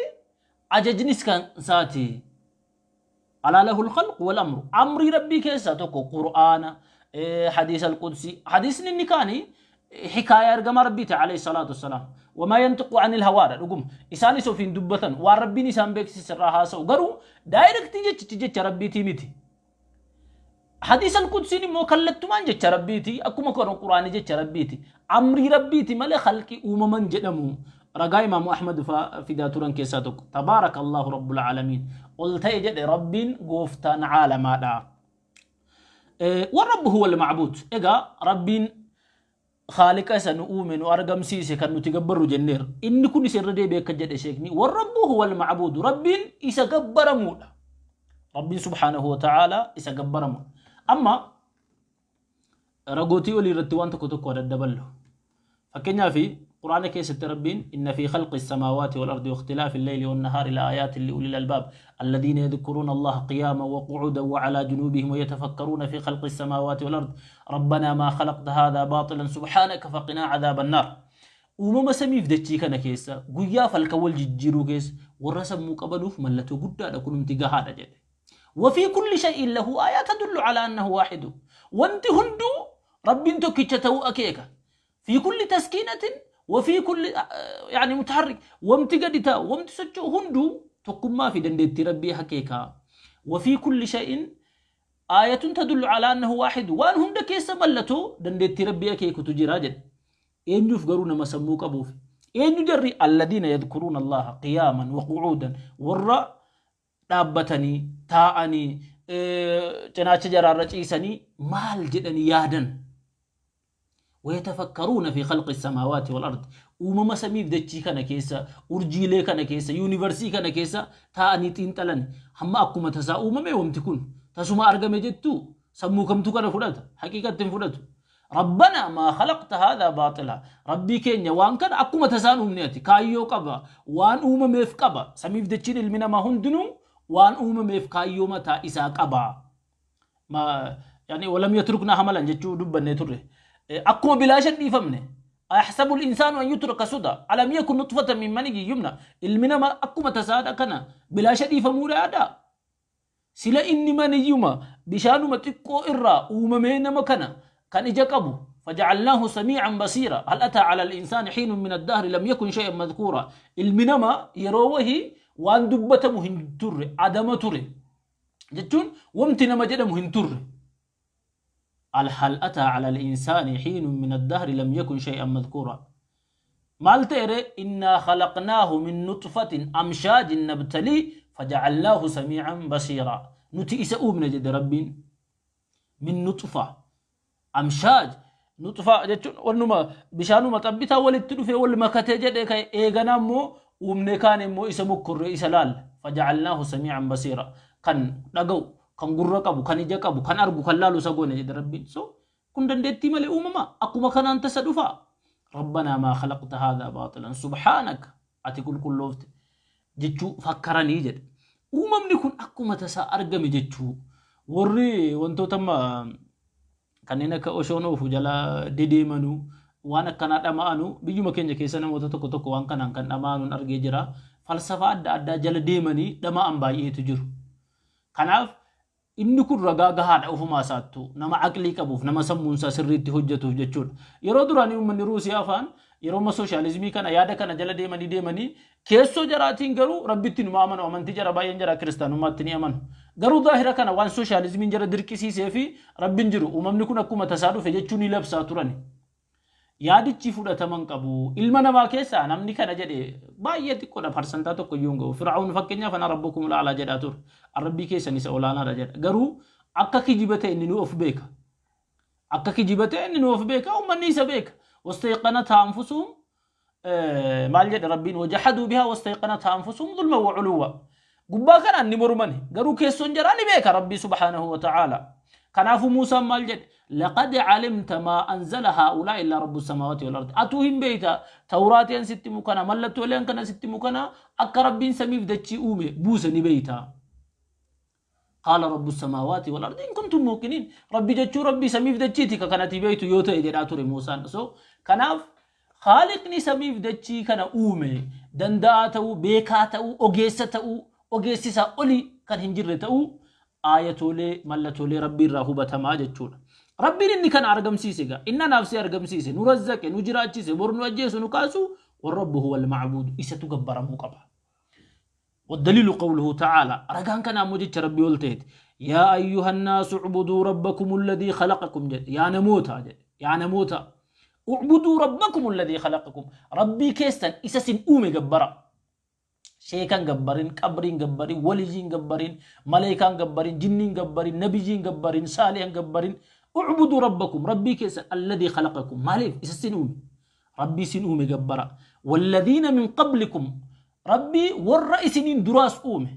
ajajnis kan isaati. Alaa lahul khalqu wal amru. Amrii Rabbii keessaa tokko Qur'aana, hadiisa al-Qudsii. Hadiisni inni kaani hikaayaa ergamaa Rabbiiti alayhi salaatu wassalaam. Wamaa yantiqu anil hawaadha dhuguma. Isaanis ofiin dubbatan waan Rabbiin isaan beeksise irraa haasa'u, garuu daayirektii jechichi jecha Rabbiitii miti. Hadiisa al-Qudsiin immoo kallattumaan jecha Rabbiiti, akkuma kana Qur'aanii jecha Rabbiiti. Amrii Rabbiiti malee khalqii uumaman jedhamu. Ragaa Imaamu Ahmad faa fidaa turan keessaa tokko. Tabaaraka Allahu Rabbul Aalamiin. Ol ta'e jedhe Rabbiin gooftaan caalamaadha. Warrabbu huwa al-ma'buud. Egaa Rabbiin Khaaliqa isa nu uume, nu argamsiise, kan nuti gabbarru jenneerra. Inni kun isa irra deebi'ee akka jedhe sheekni, warrabbu huwa al-ma'buud. Rabbiin isa gabbaramuudha. Rabbiin subhaanahu wa ta'ala isa gabbaramuudha. Amma ragootii olii irratti waan tokko tokko daddaballu. Fakkeenyaaf Qur'aana keessatti Rabbiin inna fi khalqi samaawaati wal ardi waqtilaafi al-layli wan nahaari la aayaatin li ulil albaab alladhiina yadhkuruuna Allaha qiyaaman wa qu'uudan wa alaa junuubihim wa yatafakkaruuna fi khalqi samaawaati wal ardi rabbanaa maa khalaqta haadhaa baaxilan subhaanaka faqinaa cadaaban naar. Uumama samiif dachii kana keessa guyyaaf halkan wal jijjiiruu keessa warra sammuu qabanuuf mallattoo guddaadha, kunumti gahaadha jedhe. Wafii kulli shay'in lahu aayaa tadullu alaa annahu waahidu. Wanti hunduu Rabbiin tokkicha ta'uu akeeka. Fi kulli taskiinatin wa fi kulli yani mutaharrik, wamti gadi taa'u, wamti socho'u hunduu tokkummaa fi dandeettii Rabbii akeeka. Wa fi kulli shay'in aayatun tadullu alaa annahu waahidu. Waan hunda keessa mallatoo dandeettii Rabbii akeekutu jira jedhe. Eenyuuf garuu? Nama sammuu qabuuf. Eenyu jarri? Alladiina yadhkuruuna Allaha qiyaaman wa qu'uudan, warra dhaabbatanii, taa'anii, cinaacha jaraarra ciisanii maal jedhanii yaadan. Wayatafakkaruuna fi khalqi samaawaati wal ardi, uumama samiif dachii kana keessa, urjiilee kana keessa, yuunivarsii kana keessa taa'anii xiinxalan. Hamma akkuma tasaa uumame, wanti kun tasuma argame jettu, sammuu kamtu kana fudhata? Haqiiqatti hin fudhatu. Rabbana maa khalaqta haadhaa baaxila. Rabbii keenya, waan kana akkuma tasaan uumne, ati kaayyoo qaba, waan uumameef qaba. Samiif dachiin, ilmi namaa hundinuu waan uumameef kaayyoo mataa isaa qaba. Yani walam yatruknaa hamalan jechuu dubbannee turre. Akkuma bilaasha hin dhiifamne. Ayahsabu al-insaanu an yutraka suda. Alam yakun nutfatan min maniyyin yumna. Ilmi namaa akkuma tasaadha kana bilaasha dhiifamuudha yaadaa? Sila inni maniyyuma, bishaanuma xiqqoo irraa uumamee nama kana kan ija qabu, faja'alnaahu samii'an basiira, hal ataa ala al-insaani hiinun min ad-dahri lam yakun shay'an madhkuura. Ilmi namaa yeroo wahii waan dubbatamu hin turre, adama ture jechuun wamti nama jedhamu hin turre. Al hal ataa ala al-insaani hiinun min ad-dahri lam yakun shay'an madhkuura. Maal ta'e ree? Innaa khalaqnaahu min nuxfatin amshaajin nabtalii faja'alnaahu samii'an basiiraa. Nuti isa uumne jedhe Rabbiin. Min nuxfa amshaaj, nuxfa jechuun wannuma bishaanuma xabbitaa walitti dhufee wal makatee jedhee ka'e. Eeganaa immoo uumnee kaan immoo isa mokkorree isa laalla. Faja'alnaahu samii'an basiiraa. Kan dhaga'u, kan gurra qabu, kan ija qabu, kan argu, kan laalu isa goone jedhe Rabbiin. So kun dandeettii malee uumama akkuma kanaan tasa dhufa? Rabbanaa maa khalaqta haadhaa baaxilan subhaanaka, ati qulqulloofte jechuu fakkaranii jedhe. Uumamni kun akkuma tasaa argame jechuu warri wantoota amma kanneen akka oshoon oofu jala dedeemanuu, waan akkanaa dhama'anu, biyyuma keenya keessa namoota tokko tokko waan kanaan kan dhama'anuun argee jira. Falsafaa adda addaa jala deemanii dhama'an baay'eetu jiru. Kanaaf inni kun ragaa gahaadha ofumaa isaattuu nama aqlii qabuuf, nama sammuun isaa sirriitti hojjetuuf jechuudha. Yeroo duraanii uummanni Ruusiyaa faan yeroo amma sooshaalizimii kana, yaada kana jala deemanii deemanii keessoo jaraatiin garuu Rabbitti numa amanu, amantii jara baay'een jara kiristaanummaatti ni amanu. Garuu zaahira kana waan sooshaalizimiin jara dirqisiisee fi Rabbiin jiru, uumamni kun akkuma tasaa dhufe jechuu ni labsaa turani. Yaadichi fudhatama hin qabu. Ilma namaa keessaa namni kana jedhe baay'ee xiqqoodha, parsantaa tokko iyyuu hin ga'u. Fir'aawun fakkeenyaaf ana rabbukumul a'laa jedhaa ture. An rabbii keessan isa olaanaadha jedha. Garuu akka kijiba ta'e inni nu of beeka. Akka kijiba ta'e inni nu of beeka, uummanni isa beeka. Wastayqanathaa anfusuhum maal jedhe Rabbiin? Wajahaduu bihaa wastayqanathaa anfusuhum zulman wa uluwwa. Gubbaa kanaan ni mormani, garuu keessoon jaraa ni beeka Rabbii subhaanahu wa ta'aala. Kanaafuu Muusaan maal jedhe? Laqad calimta maa anzala haa'ulaa illaa rabbu samaawaati wal ardi. Atuu hin beeyta, tawraatii an sitti himu kana, mallattoolee an kana sitti himu kana, akka Rabbiin samiif dachii uume buuse ni beeyta. Qaala rabbu samaawaati wal ardi in kuntum muuqiniin. Rabbi jechuu Rabbii samiif dachiiti ka kanati beeytu yoo ta'e jedhaa ture Muusaan. So kanaaf Khaaliqni samiif dachii kana uume danda'aa ta'uu, beekaa ta'uu, ogeessa ta'uu, ogeessi isaa olii kan hin jirre ta'uu aayatoolee mallatoolee Rabbii irraa hubatamaa jechuudha. Rabbiin inni kana argamsiise egaa inni anaaf si argamsiise, nu razzaqe, nu jiraachise, bor nu ajjeesu, nu kaasu, warrabbu huwal ma'buud, isatu gabbaramuu qaba. والدليل قوله تعالى رجان كان موجة ربي ولتيت يا أيها الناس اعبدوا ربكم الذي خلقكم جد يا نموتا جد يا نموتا اعبدوا ربكم الذي خلقكم ربي كيستن إساسين أومي جبرا شيكان جبرين قبرين جبرين وليين جبرين ملائكان جبرين جنين جبرين نبيين جبرين صالحين جبرين اعبدوا ربكم ربي كيستن الذي خلقكم مالif إساسين أومي ربي سين أومي جبرا والذين من قبلكم Rabbii warra isiniin duraas uume.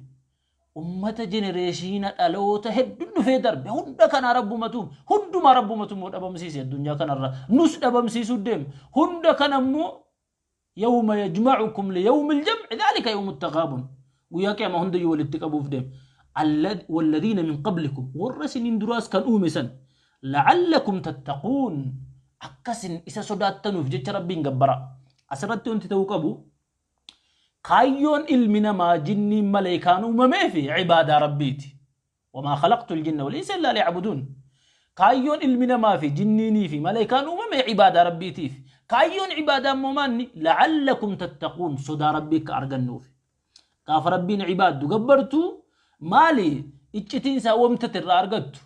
Ummata jenereeshiina dhaloota hedduun dhufee darbe hunda kanaa rabbumatu uume. Hundumaa rabbumatu immoo dhabamsiise addunyaa kanarra. Nus dhabamsiisuu deema. Hunda kana immoo yawma yajma'ukum liyawmil jam'i dhaalika yawmut taghaabun. Guyyaa qiyaama hundayyuu walitti qabuuf deema. Walladhiina min qablikum warra isiniin duraas kan uume san la'allakum tattaquun akkasin isa sodaattanuuf jecha Rabbiin gabbara. Asirratti wanti ta'uu qabu Kaayyoon ilmi namaa jinniin maleekaan uumameefi ibaadaa Rabbiiti. Wamaa khalaqtul jinna wal insa illaa liya'buduun. Kaayyoon ilmi namaa fi jinniinii fi maleekaan uumame ibaadaa Rabbiitiif. Kaayyoon ibaadaa immoo maanni? La'allakum tattaquun, sodaa Rabbii akka argannuuf. Gaafa Rabbiin ibaaddu gabbartu maali iccitiin isaa wamtati irraa argattu?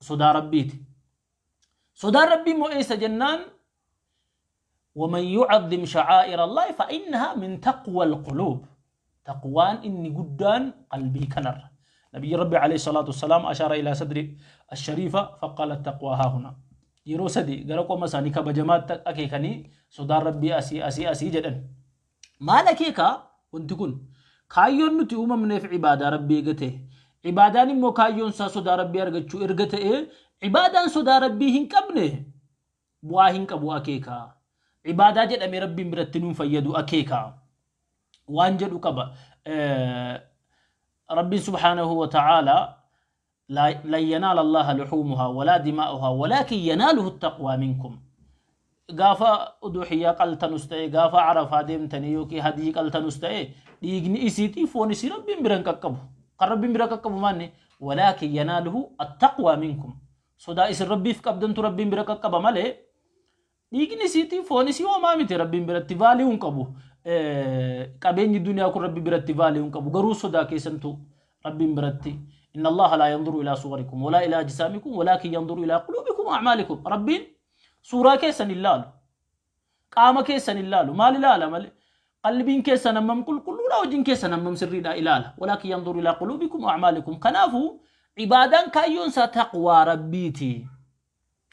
Sodaa Rabbiiti. Sodaan Rabbii immoo eessa jennaan, ومن يعظم شعائر الله فإنها من تقوى القلوب. تقوان إني قدان قلبي كنر. نبي ربي عليه الصلاة والسلام أشار إلى صدر الشريفة فقال التقوى ها هنا. Yeroo sadi gara qoma isaanii kabajamaatti akeekanii sodaan Rabbii asii asii asii jedhan. Maal akeekaa wanti kun? Kaayyoon nuti uumamneef ibaadaa Rabbii eega ta'e, ibaadaan immoo kaayyoon isaa sodaa Rabbii argachuu erga ta'e, ibaadaan sodaa Rabbii hin qabne bu'aa hin qabu akeeka. Ibaadaa jedhamee Rabbiin biratti nuun fayyadu akeeka. Waan jedhu qaba. Rabbiin subhaanahu wa ta'aalaa lan yanaala Allaha luhuumuhaa walaa dimaa'uhaa walaakin yanaaluhu taqwaa minkum. Gaafa uduhiyyaa qaltanus ta'e, gaafa Arafaa deemtanii yookiin hadii qaltanus ta'e, dhiigni isiitii foon isii Rabbiin bira hin qaqqabu. Kan Rabbiin bira qaqqabu maanni? Walaakin yanaaluhu attaqwaa minkum. Sodaa isin Rabbiif qabdantu Rabbiin bira qaqqaba malee dhiigni isiitii foon isii homaa miti, Rabbiin biratti vaaliyuu hin qabu. Qabeenyi duniyaa kun Rabbi biratti vaaliyuu hin qabu. Garuu sodaa keessantu Rabbiin biratti. Inna Allaha laa yanzuru ilaa suwarikum walaa ilaa ajsaamikum walaakin yanzuru ilaa quluubikum wa a'maalikum. Rabbiin suuraa keessan hin laalu. Qaama keessan hin laalu. Maal ilaala malee? Qalbiin keessan hammam qulqulluudha, hojiin keessan hammam sirriidha ilaala. Walaakin yanzuru ilaa quluubikum wa a'maalikum. Kanaafuu ibaadaan kaayyoon isaa taqwaa Rabbiiti.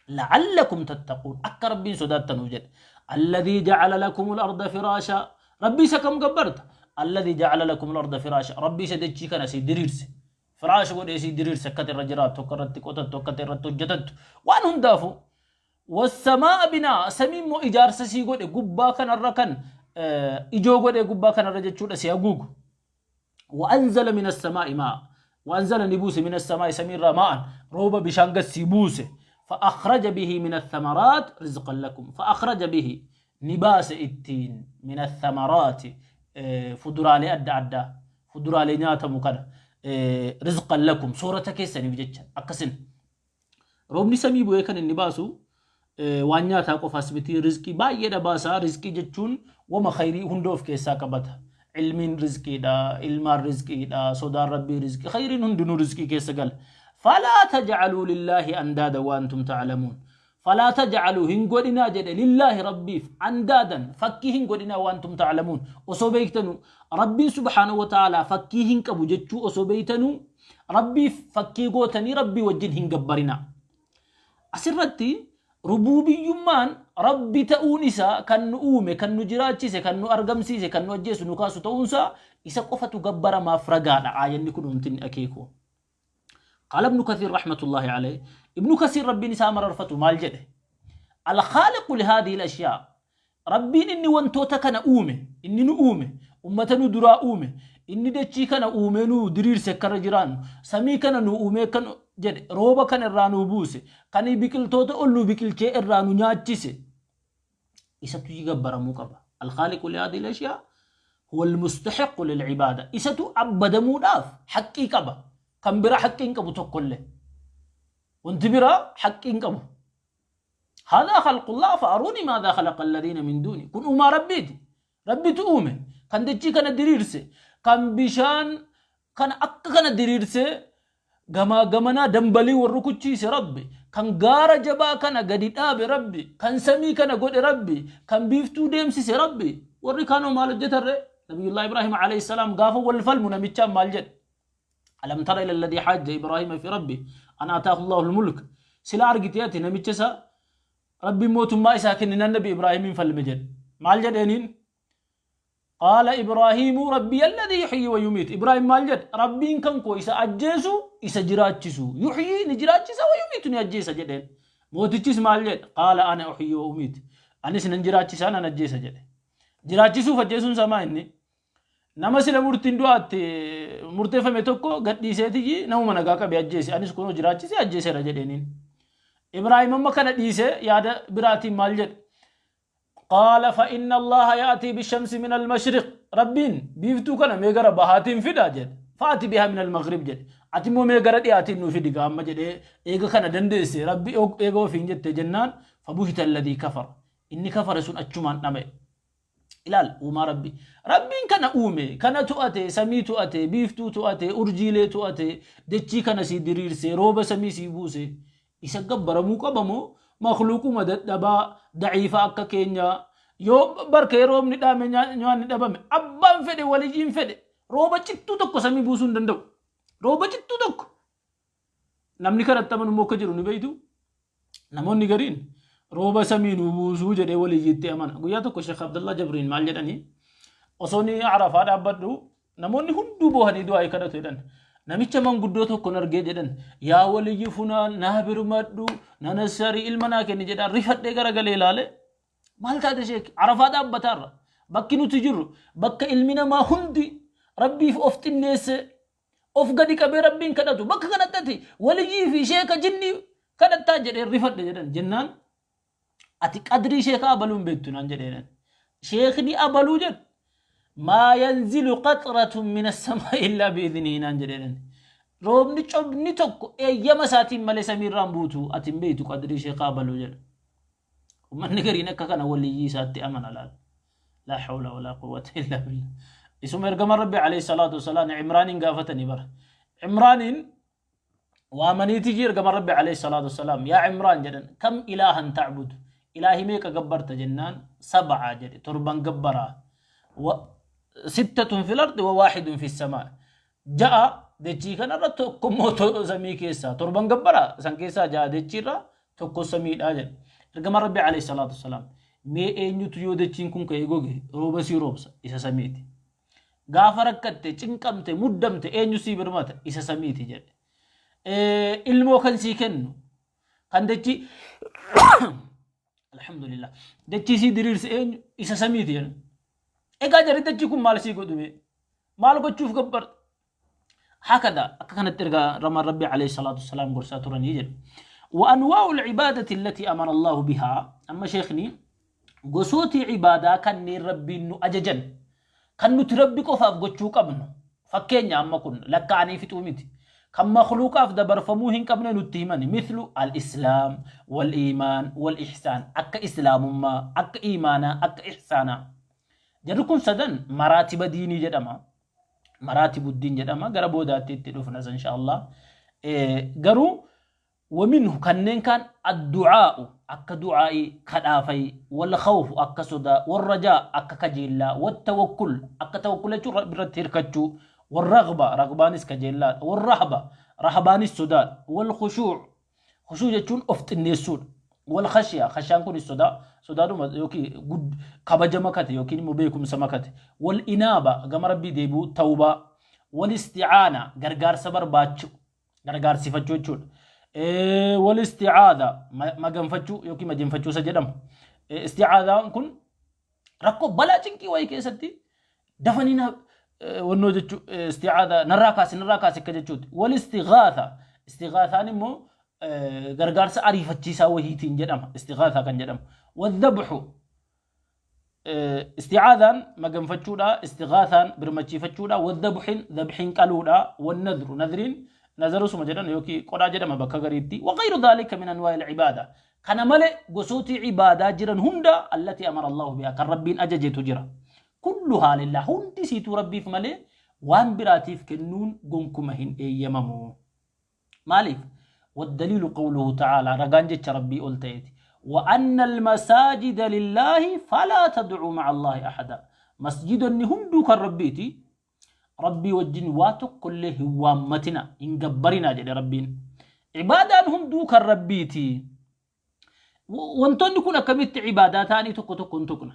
La'allakum tattaquun, akka Rabbiin sodaattanuuf jedhe. Alladhii ja'ala lakumul arda firaasha. Rabbii isa kam gabbarta? Alladhii ja'ala lakumul arda firaasha. Rabbii isa dachii kana sii diriirse, firaash godhee sii diriirse, akka ati irra jiraattu, akka irratti qotattu, akka ati irratti hojjetattu, waan hundaafuu. Wassamaa'a binaa, samii immoo ijaarsa sii godhe, gubbaa kanarra kan ijoo godhee gubbaa kanarra jechuudha si haguugu. وأنزل من السماء ماء، وأنزل نبوس من السماء سمير ماء روب بشان قسي بوسه، فأخرج به من الثمرات رزقا لكم. فأخرج به نباس ittiin من الثمرات fuduraalee adda addaa, fuduraalee nyaatamu kana, رزقا لكم soorata keessaniif jecha. Akkasin roobni samii bu'ee kan inni baasu waan nyaataa qofaas miti, rizqii baay'eedha baasa. Rizqii jechuun wama khayrii hunda of keessaa qabata. Ilmiin rizqiidha, ilmaan rizqiidha, sodaan Rabbii rizqii, khayriin hundinuu rizqii keessa gala. فلا تجعلوا لله أندادا وأنتم تعلمون. Falaa tajcaluu hin godhinaa jedhe lillaahi Rabbiif andaadan fakkii hin godhinaa waantum taclamuun osoo beeytanuu Rabbiin subhaanahu wa ta'aalaa fakkii hin qabu jechuu osoo beeytanuu Rabbiif fakkii gootanii Rabbii wajjin hin gabbarinaa. Asirratti rubuubiyyummaan Rabbi ta'uun isaa kan nu uume, kan nu jiraachise, kan nu argamsiise, kan nu ajjeesu, nu kaasu ta'uunsaa isa qofatu gabbaramaaf ragaadha aayanni kun wanti inni akeeku. Qaala Ibnu Kathiir rahmatullahi alayhi Ibnu Kasiir Rabbiin isaa mararfatu maal jedhe? Al-khaaliqu lihaadhihi al-ashyaa Rabbiin inni wantoota kana uume, inni nu uume, ummata nu duraa uume, inni dachii kana uumee nu diriirse akka irra jiraannu, samii kana nu uumee akka nu jedhe, rooba kana irraa nu buuse, kan biqiltoota ol nu biqilchee irraa nu nyaachise, isatu gabbaramuu qaba. Al-khaaliqu lihaadhihi al-ashyaa huwa al-mustahiqqu lil-ibaada. Isatu abbadamuudhaaf haqqii qaba. Kan biraa haqqii hin qabu tokkollee. Wanti biraa haqqii hin qabu. Haadhaa khalqullaa fa'aruuni maadhaa khalaqa alladhiina min duuni. Kun uumaa Rabbiiti. Rabbitu uume. Kan dachii kana diriirse. Kan bishaan kana akka kana diriirsee gamaa gamanaa dambalii wal rukuchiise Rabbi. Kan gaara jabaa kana gadi dhaabe Rabbi. Kan samii kana godhe Rabbi. Kan biiftuu deemsise Rabbi. Warri kaanoo maal hojjetarre? Nabiyullah Ibraahim alayhi salaam gaafa wal falmu namichaan maal jedhe? Alam tara ila alladhi hajja Ibrahima fi rabbi an ataahu Allahu al-mulk. Sila argite ati namicha isa Rabbiin mootummaa isaa kenninaan Nabi Ibraahimiin falme jedhe. Maal jedheeniin? Qaala Ibraahiimu rabbii alladhi yuhyi wa yumiit. Ibraahim maal jedhe? Rabbiin kan koo isa ajjeesu isa jiraachisu. Yuhyi ni jiraachisa wa yumiitu ni ajjeesa jedheen. Mootichis maal jedhe? Qaala ana uhyi wa umiit. Anis nan jiraachisaa nan ajjeesa jedhe. Jiraachisuuf ajjeesuun isaa maa inni? Nama sila murtiin du'aatti murteeffame tokko gadhiiseetiyyi namuma nagaa qabe ajjeese. Anis kunoo jiraachise ajjeeseera jedheeniin. Ibraahim amma kana dhiisee yaada biraatiin maal jedhe? Qaala fa inna Allaha ya'tii bishamsi min al-mashriq. Rabbiin biiftuu kana mee gara bahaatiin fida jedhe. Fa'ati bihaa min al-maghrib jedhe. Ati immoo mee gara dhiyaatiin nuu fidi gaamma jedhee eega kana dandeesse Rabbi eega ofiin jette jennaan fabuhita alladhii kafara. Inni kafare sun achumaan dhama'e. Ilaal uumaa Rabbi. Rabbiin kana uume, kana to'ate, samii to'ate, biiftuu to'ate, urjiilee to'ate, dachii kana sii diriirse, rooba samii sii buuse. Isa gabbaramuu qaba moo makluuquma dadhabaa, daciifa akka keenyaa yoo barkee roobni dhaame nyaanni dhabame abbaan fedhe waliyyiin fedhe rooba cittuu tokko samii buusuu hin danda'u. Rooba cittuu tokko. Namni kanatti amanu immoo akka jiru ni beektu. Namoonni gariin rooba samii nu buusuu jedhee waliyyiitti amana. Guyyaa tokko Sheekh Abdullah Jabriin maal jedhanii osoo ni Arafaa dhaabbadhu namoonni hunduu boohanii du'aa kadhatu jedhan. Namicha manguddoo tokkon argee jedhan yaa waliyyi funaan naa birmadhu na nassarii ilma naa kenni jedhaan rifadhee garagalee ilaale. Maal taate sheek Arafaa dhaabbataarra bakki nuti jirru bakka ilmi namaa hundi rabbiif of xinneessee of gadi qabee rabbiin kadhatu bakka kanatti ati waliyyii fi sheeka jinnii kadhattaa jedhee rifadhe jedhan jennaan ati qadrii sheeka abaluu hin beektu naan jedhee jedhan sheekni abaluu jedhu maa yanzilu qaxratun min assamaa illaa biidnihi naan jedhee jedhan roobni cobni tokko eeyyama isaatiin malee samiirraan buutu ati hin beektu qadrii sheeka abaluu jedha Ummanni gariin akka kana waliyyii isaatti amana laal. Laa hawla walaa quwwata illaa billah. Isuma ergamaan Rabbi alayhi salaatu wasalaam Imraaniin gaafatanii bara. Imraaniin waamaniiti ergamaan Rabbi alayhi salaatu wasalaam yaa Imraan jedhan kam ilaahan ta'budu ilaahi meeqa gabbarta jennaan sab'a jedhe torban gabbaraa. Sittatun fil ardi wa waahidun fis samaa. Ja'a dachii kanarra tokko immoo samii keessaa torban gabbara san keessaa ja'a dachiirra tokko samiidha jedhe. Ergamaan Rabbi alayhi salaatu wassalaam mee eenyutu yoo dachiin kun ka'ee goge rooba sii roobsa isa samiiti. Gaafa rakkatte cinqamte muddamte eenyu sii birmata isa samiiti jedhe. Ilmoo kan sii kennu kan dachii alhamdulillah dachii sii diriirse eenyu isa samiiti jedhe. Egaa jarri dachii kun maal sii godhume maal gochuuf gabbarta hakada akka kanatti erga ramaan rabbi alayhi salaatu wassalaam gorsaa turanii jedhu. وأنواع العبادة التي أمر الله بها أما شيخني gosooti ibaadaa kanneen rabbiin nu ajajan kan nuti rabbi qofaaf gochuu qabnu fakkeenya amma kun lakkaa'anii fixuu miti kan makhluuqaaf dabarfamuu hin qabne nutti himani mithlu al-islaam wal-iimaan wal-ihsaan akka islaamummaa akka iimaanaa akka ihsaanaa jarri kun sadan maraatiba diinii jedhama maraatibu diin jedhama gara boodaatti itti dhufnas insha Allah garuu ومنه kanneen kaan الدعاء akka du'aa'ii kadhaafai, والخوف akka sodaa, والرجاء akka kajeellaa, والتوكل akka tawakkul jechuun Rabbi irratti hirkachuu, والرغبة ragbaanis kajeellaadha, والرهبة rahabaanis sodaadha, والخشوع khushuu jechuun of xinneessuudha, والخشية khashaan kunis sodaa sodaadhuma yookiin kabaja makate yookiin immoo beekumsa makate, والإنابة gama Rabbii deebi'uu, tawbaa, والاستعانة gargaarsa barbaachu, gargaarsifachuu jechuudha. والاستعاذة maganfachuu yookiin majanfachuu isa jedhamu. Isti'aadhaan kun rakkoo balaa cinqii wayii keessatti dafanii na wannoo jechuu, isti'aadha narraa kaasi, narraa kaasi akka jechuuti. والاستغاثة istighaathaan immoo gargaarsa ariifachiisaa wahiitiin jedhama istighaathaa kan jedhamu. والذبح isti'aadhaan maganfachuudha, istighaathaan birmachiifachuudha, والذبح dhabxiin qaluudha, والنذر nadriin nazarusuma jedhan yookiin qodhaa jedhama bakka gariitti, وغير ذلك من أنواع العبادة kana malee gosooti ibaadaa jiran hunda, التي أمر الله بها kan Rabbiin ajajetu jira, كلها لله hundi siituu Rabbiif malee waan biraatiif kennuun gonkuma hin eeyyamamu. Maaliif? والدليل قوله تعالى ragaan jecha Rabbii ol ta'eeti, وأن المساجد لله فلا تدعوا مع الله أحدا masjidonni hunduu kan Rabbiiti, Rabbii wajjin waa tokkollee hin waammatina, hin gabbarinaa jedhe Rabbiin. Ibaadaan hunduu kan Rabbiiti. Wantoonni kun akkamitti ibaadaa ta'anii tokko tokko hin tuqna?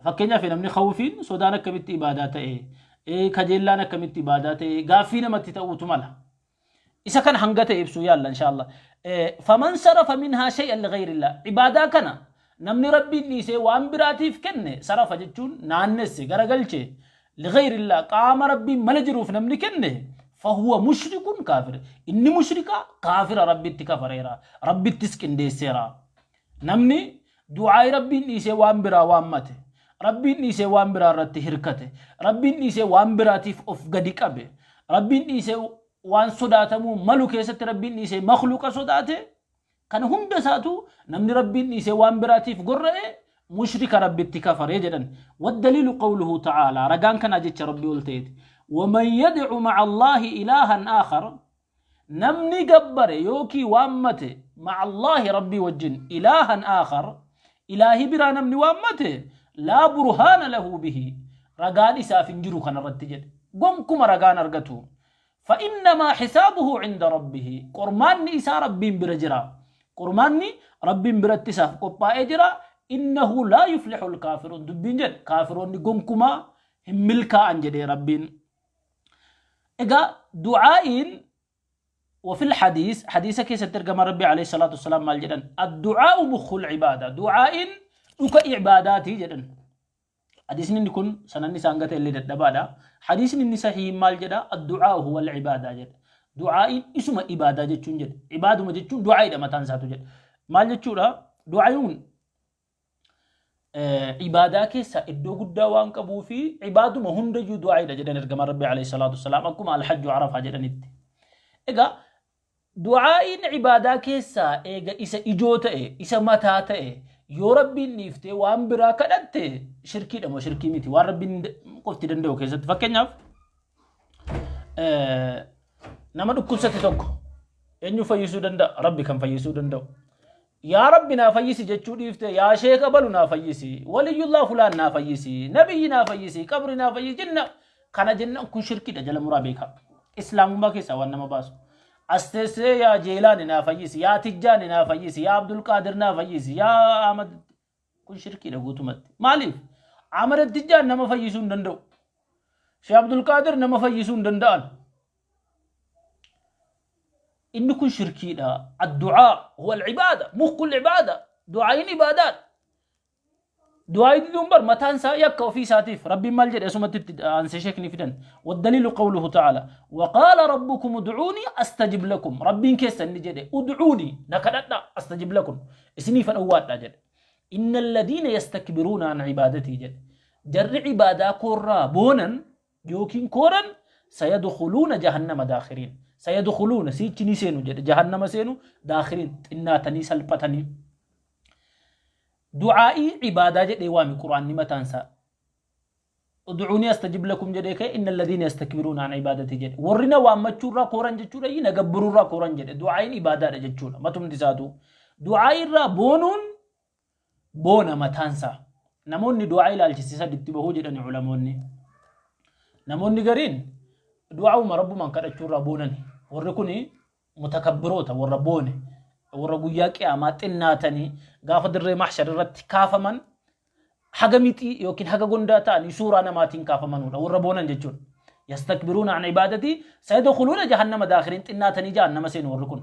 Fakkeenyaaf, namni khawfiin, sodaan akkamitti ibaadaa ta'e, kajeellaan akkamitti ibaadaa ta'e, gaaffii namatti ta'uutu mala. Isa kana hanga ta'e ibsuu yaalla insha Allah. فمن صرف منها شيئا لغير الله ibaadaa kana namni Rabbiin dhiisee waan biraatiif kenne, صرف jechuun naannesse, garagalche, لغير الله qaama Rabbiin mala jiruuf namni kenne, فهو مشرك كافر inni mushrika kaafira, Rabbitti kafareera, Rabbittis qindeesseera. Namni du'aa Rabbiin dhiisee waan biraa waammate, Rabbiin dhiisee waan biraa irratti hirkate, Rabbiin dhiisee waan biraatiif of gadi qabe, Rabbiin dhiisee waan sodaatamuu malu keessatti Rabbiin dhiisee makluuqa sodaate, kana hunda isaatu namni Rabbiin dhiisee waan biraatiif gorra'e mushrika, Rabbitti kafaree jedhan. والدليل قوله تعالى ragaan kanaa jecha Rabbii ol ta'eeti, ومن يدع مع الله إلها آخر namni gabbare yookii waammate, مع الله Rabbii wajjin, إلها آخر ilaahi biraa namni waammate, لا برهان له به ragaan isaaf hin jiru kanarratti jedhe, gonkuma ragaan argatu, فإنما حسابه عند ربه qormaanni isaa Rabbiin bira jira, qormaanni Rabbiin biratti isaaf qophaa'ee jira, إنه لا يفلح الكافرون dubbiin jedhe kaafiroonni gonkumaa hin milkaa'an jedhe Rabbiin. Egaa du'aa'iin, وفي الحديث حديث كيس ترجم ربي عليه الصلاة والسلام مال جدا, الدعاء مخ العبادة دعاء dhuka ibaadaatii jedhan. Hadiisni inni kun sananni isaan gate illee dadhabaadha. Hadiisni inni sahii maal jedha? الدعاء هو العبادة jedha. Du'aa'iin isuma ibaadaa jechuun jedha. Ibaaduma jechuun du'aa'iidha mataan isaatu jedha. Maal jechuudha? Du'aa'iin ibaadaa keessa iddoo guddaa waan qabuu fi ibaaduma hundayyuu du'aa'iidha jedhan ergamaan Rabbi عليه الصلاة والسلام akkuma الحج عرفة jedhanitti. Egaa du'aa'iin ibaadaa keessaa eega isa ijoo ta'e, isa mataa ta'e, yoo Rabbiin dhiiftee waan biraa kadhatte shirkiidha moo shirkii miti? Waan Rabbiin qofti danda'u keessatti, fakkeenyaaf, nama dhukkubsate tokko eenyu fayyisuu danda'a? Rabbi kan fayyisuu danda'u. Yaa Rabbi naa fayyisi jechuu dhiifte, yaa sheeka balu naa fayyisi, waliyyullaa fulaan naa fayyisi, nabiyyi naa fayyisi, qabri naa fayyisi jenna. Kana jennaan kun shirkiidha, jala muraa beekaa. Islaamummaa keessaa waan nama baasu. As teessee yaa Jeelaani naa fayyisi, yaa Tijjaani naa fayyisi, yaa Abdulqaadir naa fayyisi, yaa Ahmad, kun shirkiidha guutumatti. Maaliif? Ahmad Tijjaan nama fayyisuu hin danda'u. Shee Abdulqaadir nama fayyisuu hin danda'an. Inni kun shirkiidha. الدعاء هو العبادة، مخ العبادة. Du'aayin ibaadaadha. Du'aayi diduun bar mataan isaa yakka ofii isaatiif. Rabbiin maal jedhe? Asumatti itti aansee sheekni fidan. والدليل قوله تعالى وقال ربكم ادعوني أستجب لكم Rabbiin keessa inni jedhe, ادعوني na kadhadha, أستجب لكم isiniifan owwaadha jedhe. إن الذين يستكبرون عن عبادتي jedhe, jarri ibaadaa koorraa boonan yookiin kooran, سيدخلون جهنم داخرين سيدخلون siichi ni seenu jedhe, jahannama seenu, داخرين xinnaatanii, salphatanii. Du'aa'ii ibaadaa jedhee waami Quraanni mataan isaa. Ud'uunii astajib lakum jedhee ka'e, inna alladhiina yastakbiruuna an ibaadati jedhe. Warri na waammachuurraa kooran jechuudha, na gabbaruurraa kooran jedhe. Du'aa'iin ibaadaadha jechuudha matumti isaatu. Du'aa'iirraa boonuun boona mataansaa. Namoonni du'aa ilaalchise saditti bahuu jedhani ulamoonni. Namoonni gariin du'aa'uma rabbumaan kadhachuurraa boonani. Warri kuni mutakabbiroota, warra boone, warra guyyaa qiyaamaa xinnaatanii gaafa dirree mahshar irratti kaafaman haga mixii yookiin haga gondaa ta'anii suuraa namaatiin kaafamanuudha warra boonan jechuudha. Yastakbiruuna an ibaadatii sayadkhuluuna jahannama daakhiriin, xinnaatanii jahannama seenu warri kun.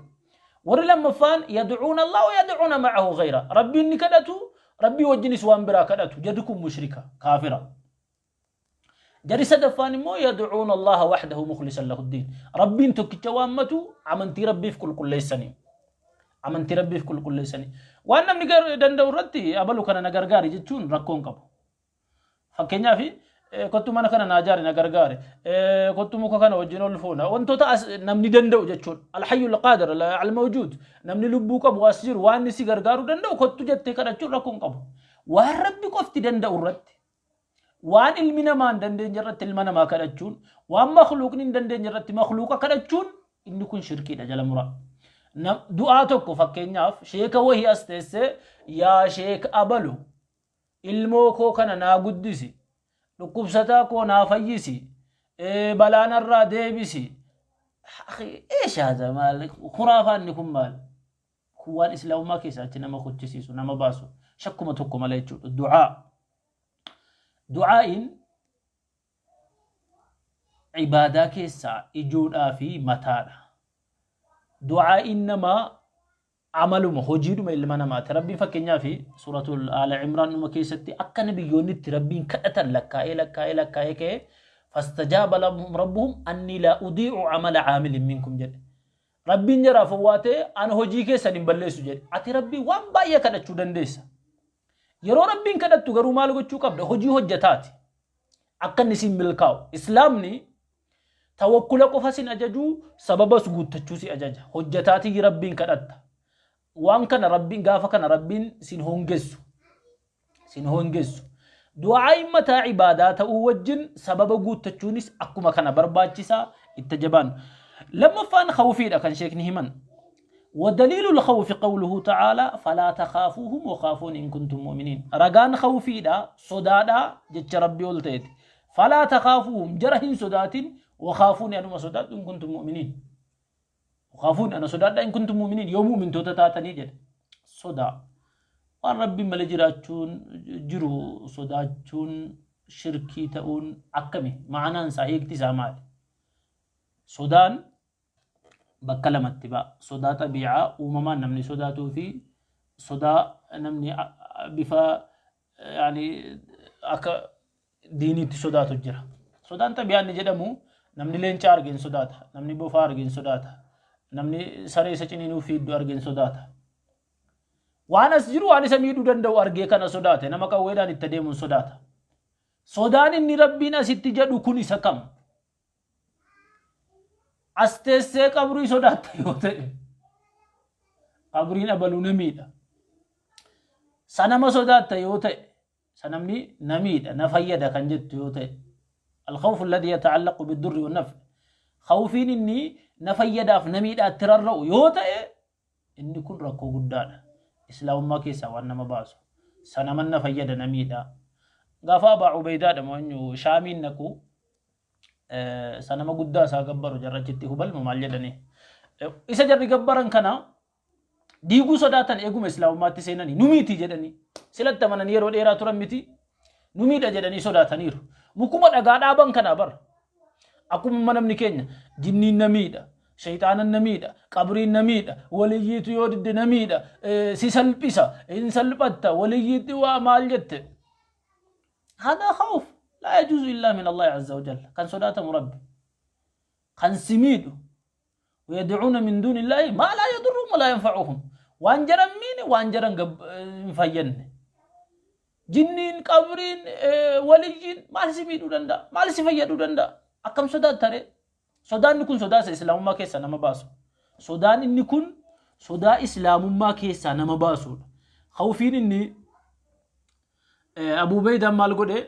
Warri lammaffaan yad'uuna Allah wa yad'uuna ma'ahu ghayra. Rabbiin ni kadhatu, Rabbii wajjinis waan biraa kadhatu. Jarri kun mushrika, kaafira. Jarri sadaffaan immoo yad'uuna Allaha wahdahu mukhlisan lahu ddiin. Rabbiin tokkicha waammatu, amantii Rabbiif qulqulleessanii. Amantii Rabbiif qulqulleessanii. Waan namni danda'u irratti abalu kana na gargaari jechuun rakkoo hin qabu. Fakkeenyaaf, kottu mana kana naa jaari na gargaari. Kottu muka kana wajjin ol fuuna. Wantoota as namni danda'u jechuudha. Alhayyul qaadir al-mawjuud, namni lubbuu qabu as jiru waan inni si gargaaruu danda'u kottu jettee kadhachuun rakkoo hin qabu. Waan Rabbi qofti danda'u irratti, waan ilmi namaa hin dandeenye irratti ilma namaa kadhachuun, waan makhluuqni hin dandeenye irratti makhluuqa kadhachuun, inni kun shirkiidha jala muraa. Du'aa tokko, fakkeenyaaf, sheeka wahii as teessee yaa sheek abalu ilmoo koo kana naa guddisi, dhukkubsataa koo naa fayyisi, balaa narraa deebisi. Akhi, eesh haadha maal khuraafaan inni kun maal? Kun waan islaamummaa keessaa achi nama kuchisiisu, nama baasu, shakkuma tokko malee jechuudha. Du'aa. Du'aa'iin ibaadaa keessaa ijoodhaa fi mataadha. Du'aa'iin namaa amaluma hojiidhuma ilma namaati. Rabbiin fakkeenyaaf suuratul Aala Imraan dhuma keessatti akka nabiyyoonni itti Rabbiin kadhatan lakkaa'ee lakkaa'ee lakkaa'ee ka'ee, fastajaaba lahum rabbuhum annii laa udii'u amala caamilin minkum jedhe. Rabbiin jaraaf owwaatee ani hojii keessan hin balleessu jedhe. Ati Rabbiin waan baay'ee kadhachuu dandeessa. Yeroo Rabbiin kadhattu garuu maal gochuu qabda? Hojii hojjetaati. Akka inni siin milkaa'u. Islaamni tawakkula qofa sin ajaju, sababas guuttachuu si ajaja. Hojjetaatii Rabbiin kadhatta. Waan kana Rabbiin gaafa kana Rabbiin sin hongessu. Sin hongessu. Du'aa'iin mataa ibaadaa ta'uu wajjin sababa guuttachuunis akkuma kana barbaachisaa itti jabaan. Lammaffaan khawfiidha kan sheekni himan. ودليل الخوف قوله تعالى فلا تخافوهم وخافون إن كنتم مؤمنين. رغان خوفي دا صدادا جتش ربي قلتيت فلا تخافوهم جرهن صدات وخافوني أنما صدات إن كنتم مؤمنين، وخافون أنا صدادا إن كنتم مؤمنين، يوم مؤمن توتا تاتني جد صدا waan rabbiin malee jiraachuun jiru sodaachuun shirkii ta'uun akkami? Ma'anaan isaa, hiikti isaa maali? Sodaan bakka lamatti ba'a. Sodaa xabiicaa uumamaan namni sodaatuu fi sodaa namni bifa yaani akka diiniitti sodaatu jira. Sodaan xabiicaa inni jedhamu namni leenca arge hin sodaata, namni bofa arge hin sodaata, namni saree isa ciniinuu fiiddu arge hin sodaata. Waan as jiru, waan isa miidhuu danda'u argee kana sodaate, nama qawweedhaan itti adeemuun sodaata. Sodaan inni Rabbiin asitti jedhu kun isa kam? As teessee qabrii sodaatta yoo ta'e, qabriin abaluu na miidha. Sanama sodaatta yoo ta'e, sanamni na miidha, na fayyada kan jettu yoo ta'e. الخوف الذي يتعلق بالضر والنفع. Khawfiin inni na fayyadaaf na miidhaatti rarra'u yoo ta'e, inni kun rakkoo guddaadha. Islaamummaa keessaa waan nama baasu. Sanaman na fayyada, na miidha. Gaafa Abaa Ubeydaadha moo eenyu Shaamiin naqu, sanama guddaa isaa gabbaru jarra achitti hubalmu maal jedhanii. Isa jarri gabbaran kana diiguu sodaatan. Eeguma islaamummaatti seenanii nu miti jedhanii silatti amananii yeroo dheeraa turan miti, nu miidha jedhanii sodaataniiru. Mukuma dhagaa dhaaban kana bara. Akkuma namni keenya jinniin na miidha, shayxaanan na miidha, qabriin na miidha, waliyyiitu yoo didde na miidha, si salphisa, hin salphatta, waliyyiitti waa maal jette. هذا خوف لا يجوز إلا من الله عز وجل. Kan sodaatamu Rabbi. Kan si miidhu. ويدعون من دون الله ما لا يضرهم ولا ينفعهم. Waan jaran miine, waan jaran hin fayyadne. Jinniin, qabriin, waliyyiin maal si miidhuu danda'a? Maal si fayyaduu danda'a? Akkam sodaatta ree? Sodaanni kun sodaa isa islaamummaa keessaa nama baasu. Sodaan inni kun sodaa islaamummaa keessaa nama baasudha. Khawfiin inni Abuu Beeydaan maal godhe?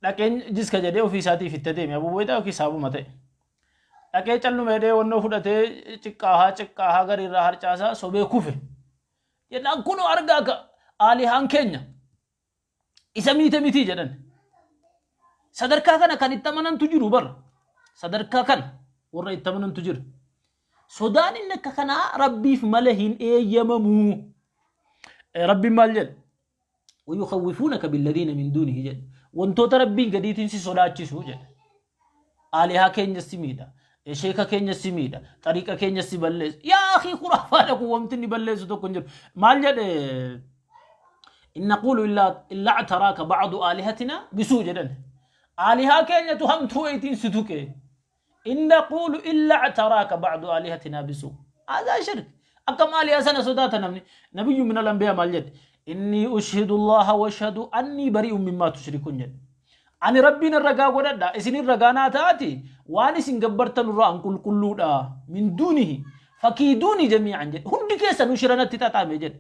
Dhaqeen jiska jedhee ofii isaatiif itti adeeme Abuu Buweexaa yookiin saabuma ta'e. Dhaqee calluma jedhee wannoo fudhatee ciqqaahaa ciqqaahaa gariirraa harcaasaa sobee kufe. Jennaan kunoo argaa ka aalihaan keenya isa miite mitii jedhan. Sadarkaa kana kan itti amanantu jiru bara. Sadarkaa kana warra itti amanantu jira. Sodaan inni akka kanaa Rabbiif malee hin eeyyamamu. Rabbiin maal jedha? Wayukawwifuunaka billadiina min duunihi jedha. Wantoota Rabbiin gadiitiin si sodaachisu jedha. Aalihaa keenya si miidha. Sheeka keenya si miidha. Xariiqa keenya si balleessa. Yaa akii khuraafaadha kun wanti inni balleessu tokko hin jiru. Maal jedhe? In naquulu illaa actaraaka bacdu aalihatina bisuu jedhan. Aalihaa keenyatu hamtuu wayitiin si tuqe. In naquulu illa actaraaka ba'du aalihatinaa bisuu. Haadhaa shirk. Akkam aalihaa sana sodaata namni. Nabiyyu min al-anbiyaa maal jedhe? Innii ushhidu Allaha washhadu annii bari'un mimmaa tushrikuun jedhe. Ani Rabbiin ragaa godhadha, isinin ragaa naa ta'aati, waan isin gabbartan irraa an qulqulluudha. Min duunihi fakiiduuni jamii'an jedhe. Hundi keessanuu shira natti xaxaame jedhe.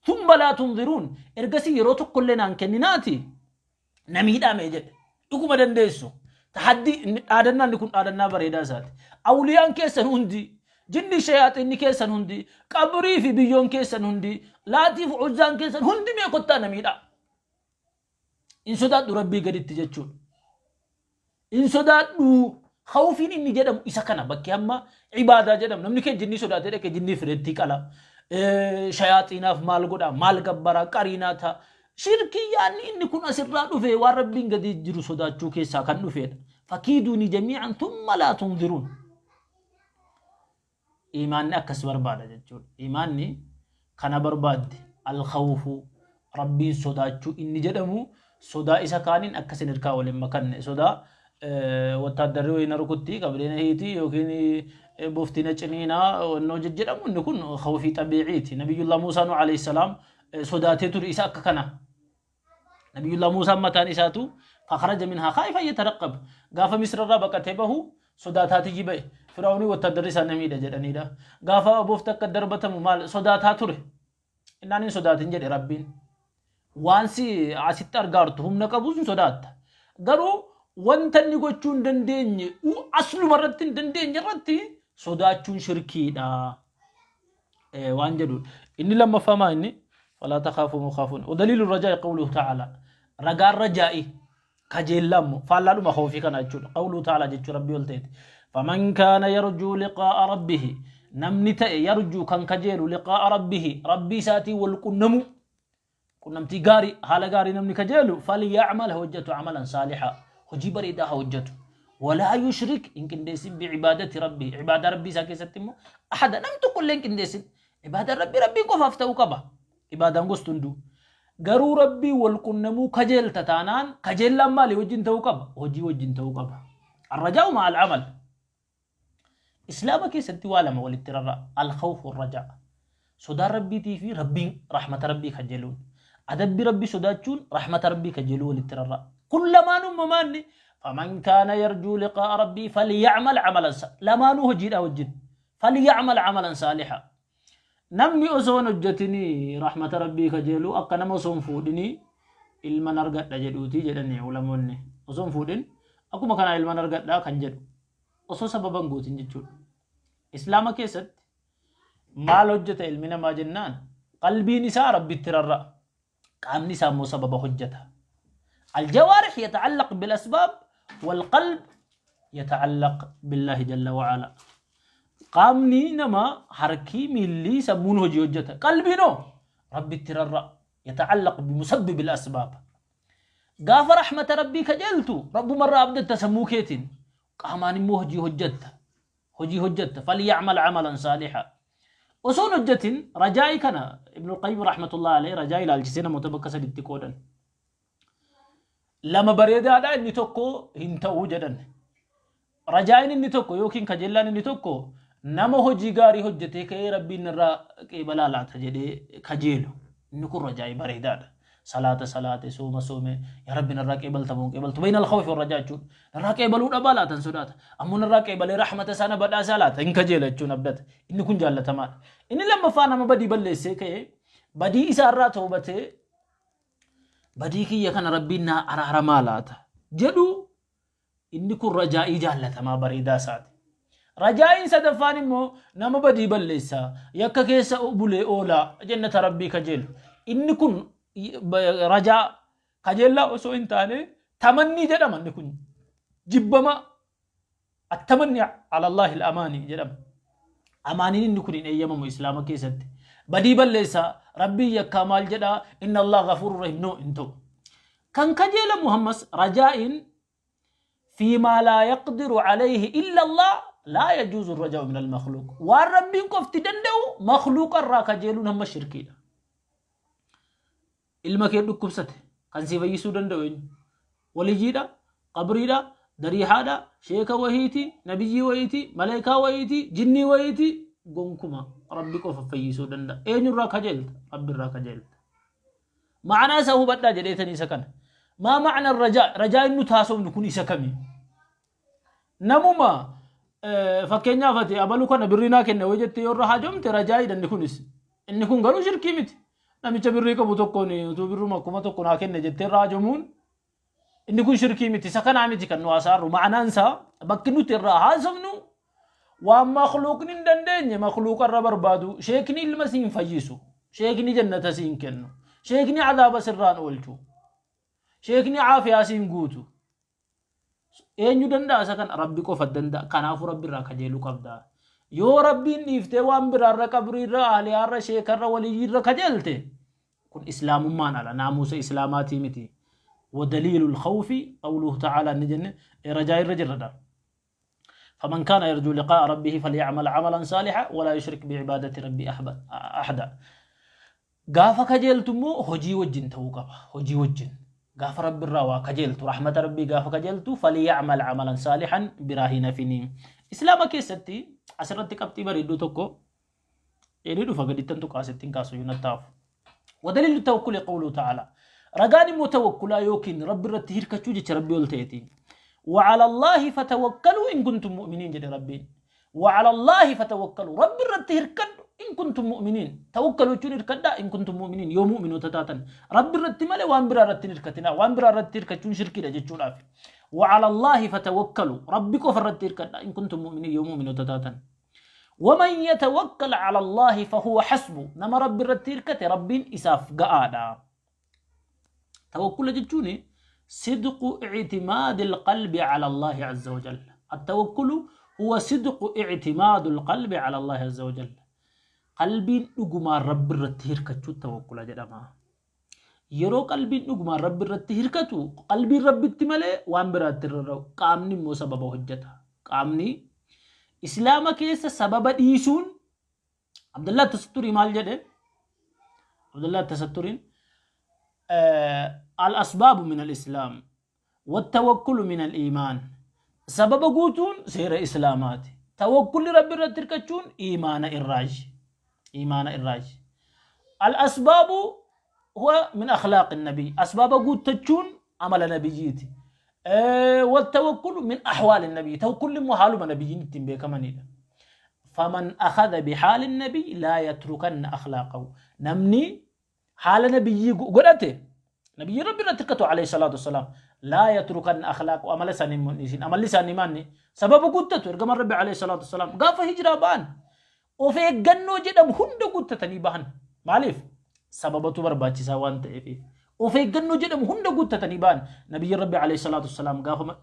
Thumma laa tunziruun. Ergasii yeroo tokkollee naan kenninaati. Na miidhame jedhe. Dhuguma dandeessu. Tahaddii dhaadannaa inni kun dhaadannaa bareedaa isaati. Awliyaan keessan hundi, jinni shayaaxinni keessan hundi, qabrii fi biyyoon keessan hundi, laatii fi uzzaan keessan hundi mee kottaa na miidhaa. Hin sodaadhu Rabbii gaditti jechuudha. Hin sodaadhu khawfiin inni jedhamu isa kana bakki amma ibaadaa jedhamu namni kee jinnii sodaatee dhaqee jinnii fireettii qala. Shayaaxiinaaf maal godha maal gabbara qariinaa ta'a. Shirkiyyaan inni kun asirraa dhufe waan Rabbiin gadi jiru sodaachuu keessaa kan dhufedha. Fakiiduuni jamii'an thumma laa tunziruun. Iimaanni akkas barbaada jechuudha. Iimaanni kana barbaaddi. Al-khawfu Rabbiin sodaachuu inni jedhamu sodaa isa kaaniin akka isin hirkaa wal hin makanne. Sodaa wattaaddarri wayii na rukutti qabdee na hiiti yookiin bofti na ciniinaa wannoo jejjedhamu inni kun khawfii xabiiciiti. Nabiyyullah Muusaa nu alayhi salaam sodaatee ture isa akka kana. Nabiyyullah Muusaan mataan isaatu fakharaja minhaa khaa'ifan yataraqqab. Gaafa Misra irraa baqatee bahu sodaataatiyyi ba'e. Fir'awnii wattaaddarri isaa na miidha jedhaniidha. Gaafa bofti akka darbatamu maal sodaataa ture. Innaan hin sodaatin jedhe Rabbiin. Waan si asitti argaartu humna qabus hin sodaatta. Garuu wanta inni gochuu hin dandeenye asluma irratti hin dandeenye irratti sodaachuun shirkiidha. Waan jedhudha. Inni lammaffaa maa inni? Falaa takhaafuu mukhaafuun. Wadaliilu rajaa'i qawluhu ta'ala. Ragaan rajaa'i kajeellaa immoo faallaadhuma khoofii kana jechuudha. Qawluhu ta'ala jechuu Rabbii ol ta'eeti. Faman kaana yarjuu liqaa'a rabbihi. Namni ta'e yarjuu kan kajeelu liqaa'a rabbihi. Rabbii isaatiin wal qunnamuu. Qunnamtii gaarii haala gaarii namni kajeelu falyacmal hojjetu amalan saalihaa hojii bareedaa haa hojjetu. Walaa yushrik hin qindeessin bi'ibaadati rabbii ibaadaa rabbii isaa keessatti immoo ahada nam tokko illee hin qindeessin. Ibaadaan rabbii rabbii qofaaf ta'uu qaba. Ibaadaan gosti hunduu. Garuu rabbii wal qunnamuu kajeelta taanaan kajeellaan maali wajjin ta'uu qaba? Hojii wajjin ta'uu qaba. Arrajaa'u ma'a al-amal. Islaama keessatti waa lama walitti rarra'a. Al-khawf war-rajaa. Sodaan Rabbiitii fi Rabbiin rahmata Rabbii kajeeluun. Adabbii Rabbii sodaachuun rahmata Rabbii kajeeluu walitti rarra'a. Kun lamaanuu mamaanni faman kaana yarjuu liqaa'a Rabbii falyacmal camalan lamaanuu hojiidha wajjin. Falyacmal camalan saaliha. Namni osoo hin hojjetini rahmata Rabbii kajeelu akka nama osoo hin fuudhini ilman argadha jedhuuti jedhani ulamoonni. Osoo hin fuudhin akkuma kanaa ilman argadha kan jedhu. Osoo sababa hin guutin jechuudha. Islaama keessatti maal hojjeta ilmi namaa jennaan qalbiin isaa Rabbitti rarra'a. Qaamni isaa immoo sababa hojjeta. Aljawaarih yata'allaq bil asbaab wal qalb yata'allaq billahi jalla wa'ala. Qaamni namaa harki miilli sammuun hojii hojjeta. Qalbiin hoo Rabbitti rarra'a. Yata'allaq bimusabbibil asbaab. Gaafa rahmata Rabbii kajeeltu Rabbumarraa abdatta sammuu keetiin. Qaamaan immoo hojii hojjetta. Hojii hojjetta. Falyacmal camalan saaliha. Osoo hin hojjetin rajaa'ii kana Ibnul Qayyim rahmatullahi alayhi rajaa'ii ilaalchisee namoota bakka saditti qoodan. Lama bareedaadha inni tokko hin ta'u jedhan. Rajaa'iin inni tokko yookiin kajeellaan inni tokko nama hojii gaarii hojjetee ka'ee Rabbiin irraa qeebalaa laata jedhee kajeelu. Inni kun rajaa'ii bareedaadha. Salaata salaate, sooma soome, yaa Rabbi narraa qeebalta moo hin qeebaltu? Bayna al-khawfi wal rajaa jechuudha. Narraa qeebaluu dhabaa laata hin sodaata. Ammoo narraa qeebalee rahmata isaa na badhaasaa laata hin kajeela jechuun abdata. Inni kun jaallatamaadha. Inni lammaffaa nama badii balleessee ka'ee badii isaa irraa toobatee badii kiyya kana Rabbiin naa araaramaa laata? jedhu inni kun rajaa'ii jaallatamaa bareedaa isaati. Rajaa'iin sadaffaan immoo nama badii balleessaa yakka keessa bulee oolaa jannata Rabbii kajeelu. Inni kun rajaa kajeellaa osoo hin taane tamannii jedhama inni kun jibbama attamanni alallaahi amaanii jedhama. Amaaniin inni kun hin eeyyamamu islaama keessatti. Badii balleessaa Rabbiin yakkaa maal jedhaa inna Allah ghafuurur rahiim no hin ta'u. Kan kajeelamu hammas rajaa'iin fiimaa laa yaqdiru alayhi illa Allah laa yajuuzu rajaa'u min al-makhluuq. Waan Rabbiin qofti danda'u makhluuqa irraa kajeeluun hamma shirkiidha. Ilma kee dhukkubsate kan si fayyisuu danda'u eenyu? Waliyyiidha, qabriidha, dariihaadha, sheeka wahiiti, nabiyyii wahiiti, maleekaa wahiiti, jinnii wahiiti. Gonkuma Rabbi qofa fayyisuu danda'a. Eenyurraa kajeelta? Rabbi irraa kajeelta. Ma'anaa isaa hubadhaa jedheetanii isa kana. Maa ma'ana rajaa? Rajaa inni taasofnu kun isa kami? Namuma fakkeenyaaf ati abalu kana birrii naa kenna yoo jettee yoo irra haajomte rajaa inni kunis. Inni kun garuu shirkii miti. Namicha birrii qabu tokkoon utuu birruma 1000 naa kenne jettee irra haajomuun inni kun shirkii miti. Isa kanaa miti kan nu haasa'arru. Ma'anaan isaa bakki nuti irraa haasofnu waan makhluuqni hin dandeenye makhluuqa irra barbaadu. Sheekni ilma siin fayyisu. Sheekni jannata siin kennu. Sheekni azaaba sirraan oolchu. Sheekni aafiyaa siin guutu. Eenyu danda'a isa kana? Rabbi qofa danda'a. Kanaafuu Rabbi irraa kajeeluu qabda. Yoo Rabbiin dhiiftee waan biraarra qabriirra, aaliyaarra, sheekarra, waliyyiirra kajeelte kun islaamummaan ala naamusa islaamaatii miti. Wadaliilul khawfi qawluhu ta'aalaa inni jenne rajaa irra jirradha. فمن كان يرجو لقاء ربه فليعمل عملا صالحا ولا يشرك بعبادة ربي أحدا. Gaafa kajeeltu immoo hojii wajjin ta'uu qaba. Hojii wajjin. Gaafa Rabbi irraa waa kajeeltu, rahmata Rabbii gaafa kajeeltu faliya'mal amalan saalihan biraa hin hafini. Islaama keessatti asirratti qabxii bareedduu tokko inni dhufa gadittan tuqaa asittiin kaasu yoo nattaafu. Wadaliillu tawakkuli qawluu ta'ala. Ragaan immoo tawakkulaa yookiin Rabbi irratti hirkachuu jecha Rabbi ol ta'eeti. وعلى الله فتوكلوا إن كنتم مؤمنين jedhe Rabbiin. وعلى الله فتوكلوا Rabbi irratti hirkadhu إن كنتم مؤمنين. Tawakkalu jechuun hirkadhaa إن كنتم مؤمنين yoo mu'minoota taatan. Rabbi irratti malee waan biraa irratti hin hirkatinaa. Waan biraa irratti hirkachuun shirkiidha jechuudhaaf. وعلى الله فتوكلوا Rabbi qofa irratti hirkadhaa إن كنتم مؤمنين yoo mu'minoota taatan. ومن يتوكل على الله فهو حسبه. Nama Rabbi irratti hirkate Rabbiin isaaf ga'aadha. Tawakkula jechuun صدق اعتماد القلب على الله عز وجل. التوكل هو صدق اعتماد القلب على الله عز وجل. Qalbiin dhugumaan Rabbi irratti hirkachuu tawakkula jedhama. Yeroo qalbiin dhugumaan Rabbi irratti hirkatu qalbiin Rabbitti malee waan biraatti irra ra'u. Qaamni immoo sababa hojjeta. Qaamni Islaama keessa sababa dhiisuun Abdullah Tasatturi maal jedhe? Abdullah Tasatturiin الأسباب من الإسلام والتوكل من الإيمان. Sababa guutuun seera Islaamaati. Tawakkulli Rabbi irratti hirkachuun iimaana irraaji. Iimaana irraaji. الأسباب هو من أخلاق النبي. أسباب guuttachuun amala nabiyyiiti. والتوكل من أحوال النبي. توكل immoo haaluma nabiyyiin ittiin beekamanidha. فمن أخذ بحال النبي لا يتركن أخلاقه. Namni haala nabiyyii godhate nabiyyi Rabbi irratti hirkatu عليه الصلاة والسلام لا يتركن أخلاقه amala isaanii hin amalli isaanii maanni sababa guuttatu ergamaan Rabbi عليه الصلاة والسلام gaafa hijiraa ba'an of eeggannoo jedhamu hunda guuttatanii bahan. Maaliif? Sababatu barbaachisaa waan ta'eef. Of eeggannoo jedhamu hunda guuttatanii bahan nabiyyi Rabbi عليه الصلاة والسلام gaafa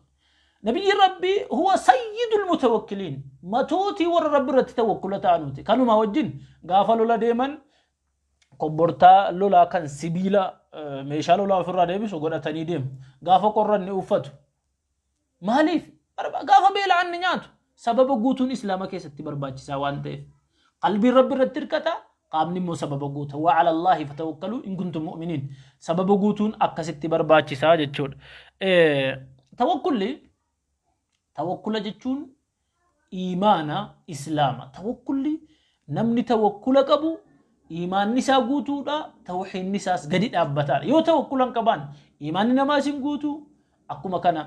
nabiyyi Rabbi هو سيد المتوكلين matootii warra Rabbi irratti tawakkula ta'anuuti. Kanuma wajjin gaafa lola deeman kobbortaa lolaa kan sibiila meeshaa lolaa ofirraa deebisu godhatanii deemu. Gaafa qorran ni uffatu. Maaliif? Gaafa beela'an ni nyaatu. Sababa guutuun islaama keessatti barbaachisaa waan ta'eef. Qalbiin Rabbi irratti hirkata, qaamni immoo sababa guuta. وعلى الله فتوكلوا إن كنتم مؤمنين. Sababa guutuun akkasitti barbaachisaa jechuudha. Tawakkulli tawakkula jechuun iimaana islaama. Tawakkulli namni tawakkula qabu iimaanni isaa guutuudha, tawxiinni isaas gadi dhaabbataadha. Yoo tawakkula hin qabaan iimaanni namaas hin guutu, akkuma kana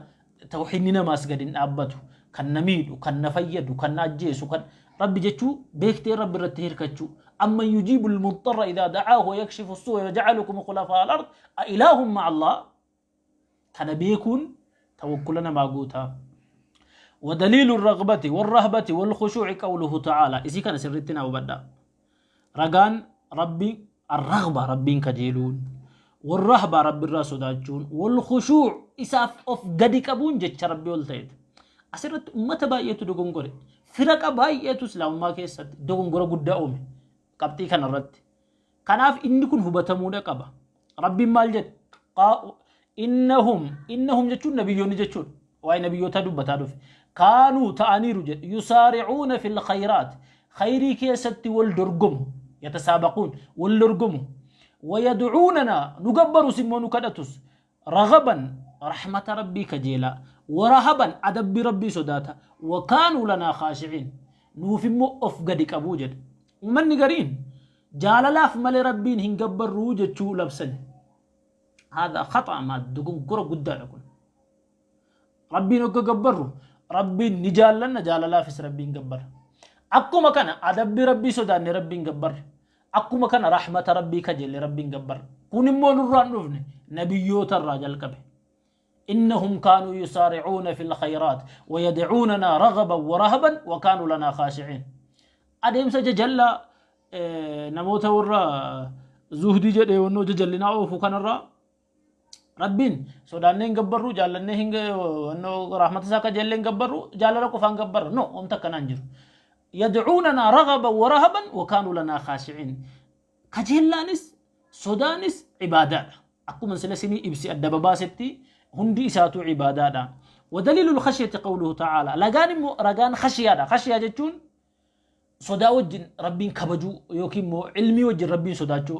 tawxiinni namaas gadi hin dhaabbatu. Kan na miidhu, kan na fayyadu, kan na ajjeesu, kan Rabbi jechuu beektee Rabbi irratti hirkachuu. أمن يجيب المضطر إذا دعاه ويكشف السوء ويجعلكم خلفاء الأرض أإله مع الله. Kana beekuun Tawakkula namaa guutaa. ودليل الرغبة والرهبة والخشوع قوله تعالى. إذا كان سرتنا وبدا رغان ربي، الرغبة ربين كجيلون، والرهبة ربي الراس داجون، والخشوع إساف أوف قدي كبون جتش ربي والتيت. أسرت أمة باية دوغنغوري، فرق باية إسلام ما كيست دوغنغوري قد أومي قبتي كان الرد. كناف إني كن هبتمونا قبا ربي مال جد إنهم جتشون نبيون جتشون واي نبيوتا دبتا دف كانوا تأنيرو جد يسارعون في الخيرات، خيري كيست والدرقم يتسابقون والدرقم، ويدعوننا نقبر سمون كدتس رغبا رحمة ربي كجيلا، ورهبا أدب ربي سداتا، وكانوا لنا خاشعين. نوفي مؤف قدك أبو جد ومن نقرين جالالاف مال ربين هنقبر روجة شو لبسن. هذا خطأ ما دقون قرى قدامكم. ربي نقبره ربي نجال لنا جالالاف ربي نقبر. أكو مكان أدب ربي سداني ربي نقبر. أكو مكان رحمة ربي كجل ربي نقبر. كون مون الران نفني نبيوت الرجل كبه. إنهم كانوا يسارعون في الخيرات ويدعوننا رغبا ورهبا وكانوا لنا خاشعين. أديم سجل نموت ورا زهدي جد ونو جلنا أوفو كان الرا ربين سودانين قبرو جالني هنگ ونو رحمة ساكا جلين قبرو جالنا قفان قبر نو أم تكنانجر. يدعوننا رغبا ورهبا وكانوا لنا خاشعين. كجلانس سودانس عبادات أكو من سلسني إبسي الدباباستي هندي إساتو عبادات. ودليل الخشية قوله تعالى لغان رغان خشية خشية جتون صدا وجن ربين كبجو يوكي مو علمي وجن ربين صداتو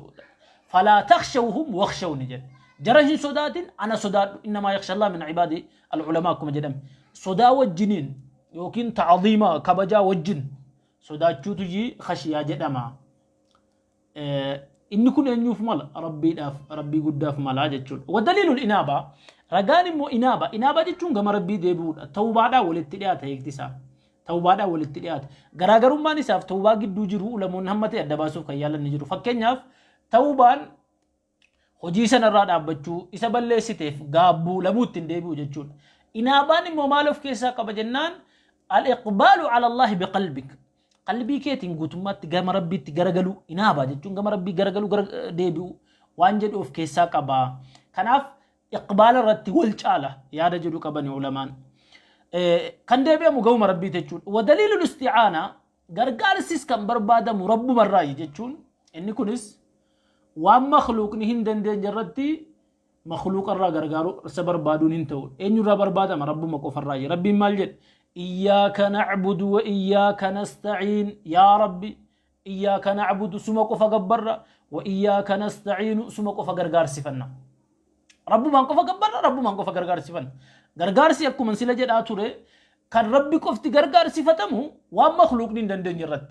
فلا تخشوهم واخشوني جد جرهن صدات أنا صدات إنما يخشى الله من عبادي العلماء كما جدم صدا وجنين يوكين تعظيما كبجا وجن صداتو تجي خشية جدما. إن كن أن يفمل ربي داف ربي قداف ملا جتون. ودليل الإنابة رجال مو إنابة إنابة جتون كما ربي ديبود توبة دا والاتليات هيكتسا توبة دا والاتليات غراغرو ما نساف توبة قد جرو لمن همتي أدباسو كيالا نجرو فكنياف توبان hojii sanarraa dhaabbachuu isa balleessiteef gaabbuu lamuu ittiin deebi'u jechuudha. Inaabaan immoo maal of keessaa qaba jennaan al-iqbaalu ala Allaahi biqalbik qalbii keetiin guutummaatti gama rabbiitti garagaluu inaabaa jechuun gama rabbii garagaluu gara deebi'u waan jedhu of keessaa qaba. Kanaaf iqbaala irratti wal caala yaada jedhu qabani ulamaan. Kan deebi'amu gahuma rabbii jechuudha. Wadaliilul isti'aana gargaarsis kan barbaadamu rabbumarraayi jechuun inni kunis waan makhluuqni hin dandeenye irratti makhluuqa irraa gargaaru isa barbaaduun hin ta'u. Eenyurraa barbaadama? Rabbuma qofarraayi. Rabbiin maal jedhe? إياك نعبد وإياك نستعين. يا ربي إياك نعبد سما قفا قبرة وإياك نستعين سما قفا غرغار سفنا. رب ما قفا قبرة رب ما قفا غرغار سفنا. غرغار سيكو من سلجة آتوري كان ربي قفتي غرغار سفتمو وما مخلوق ندندن يرد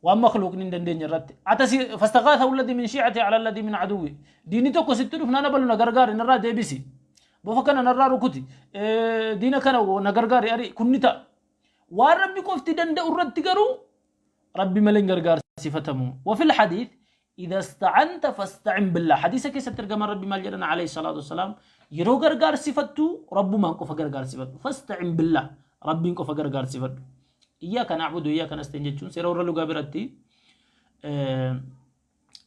وما مخلوق ندندن يرد أتسي فاستغاثه الذي من شيعته على الذي من عدوه ديني توكو ستلف نانا بلو نغرغار نرى ديبسي بوفكنا نرى ركوتي دينا كان نغرغار أري كنتا وربي قفتي دند أرد تجرو ربي ملين غرغار صفتمو. وفي الحديث إذا استعنت فاستعن بالله. حديث كيف ترجم ربي مال جلنا عليه الصلاة والسلام يرو غرغار صفتو رب ما قف غرغار صفتو فاستعن بالله ربي قف غرغار صفتو. إياك نعبد وإياك نستعين جتون سيرور لغة برتي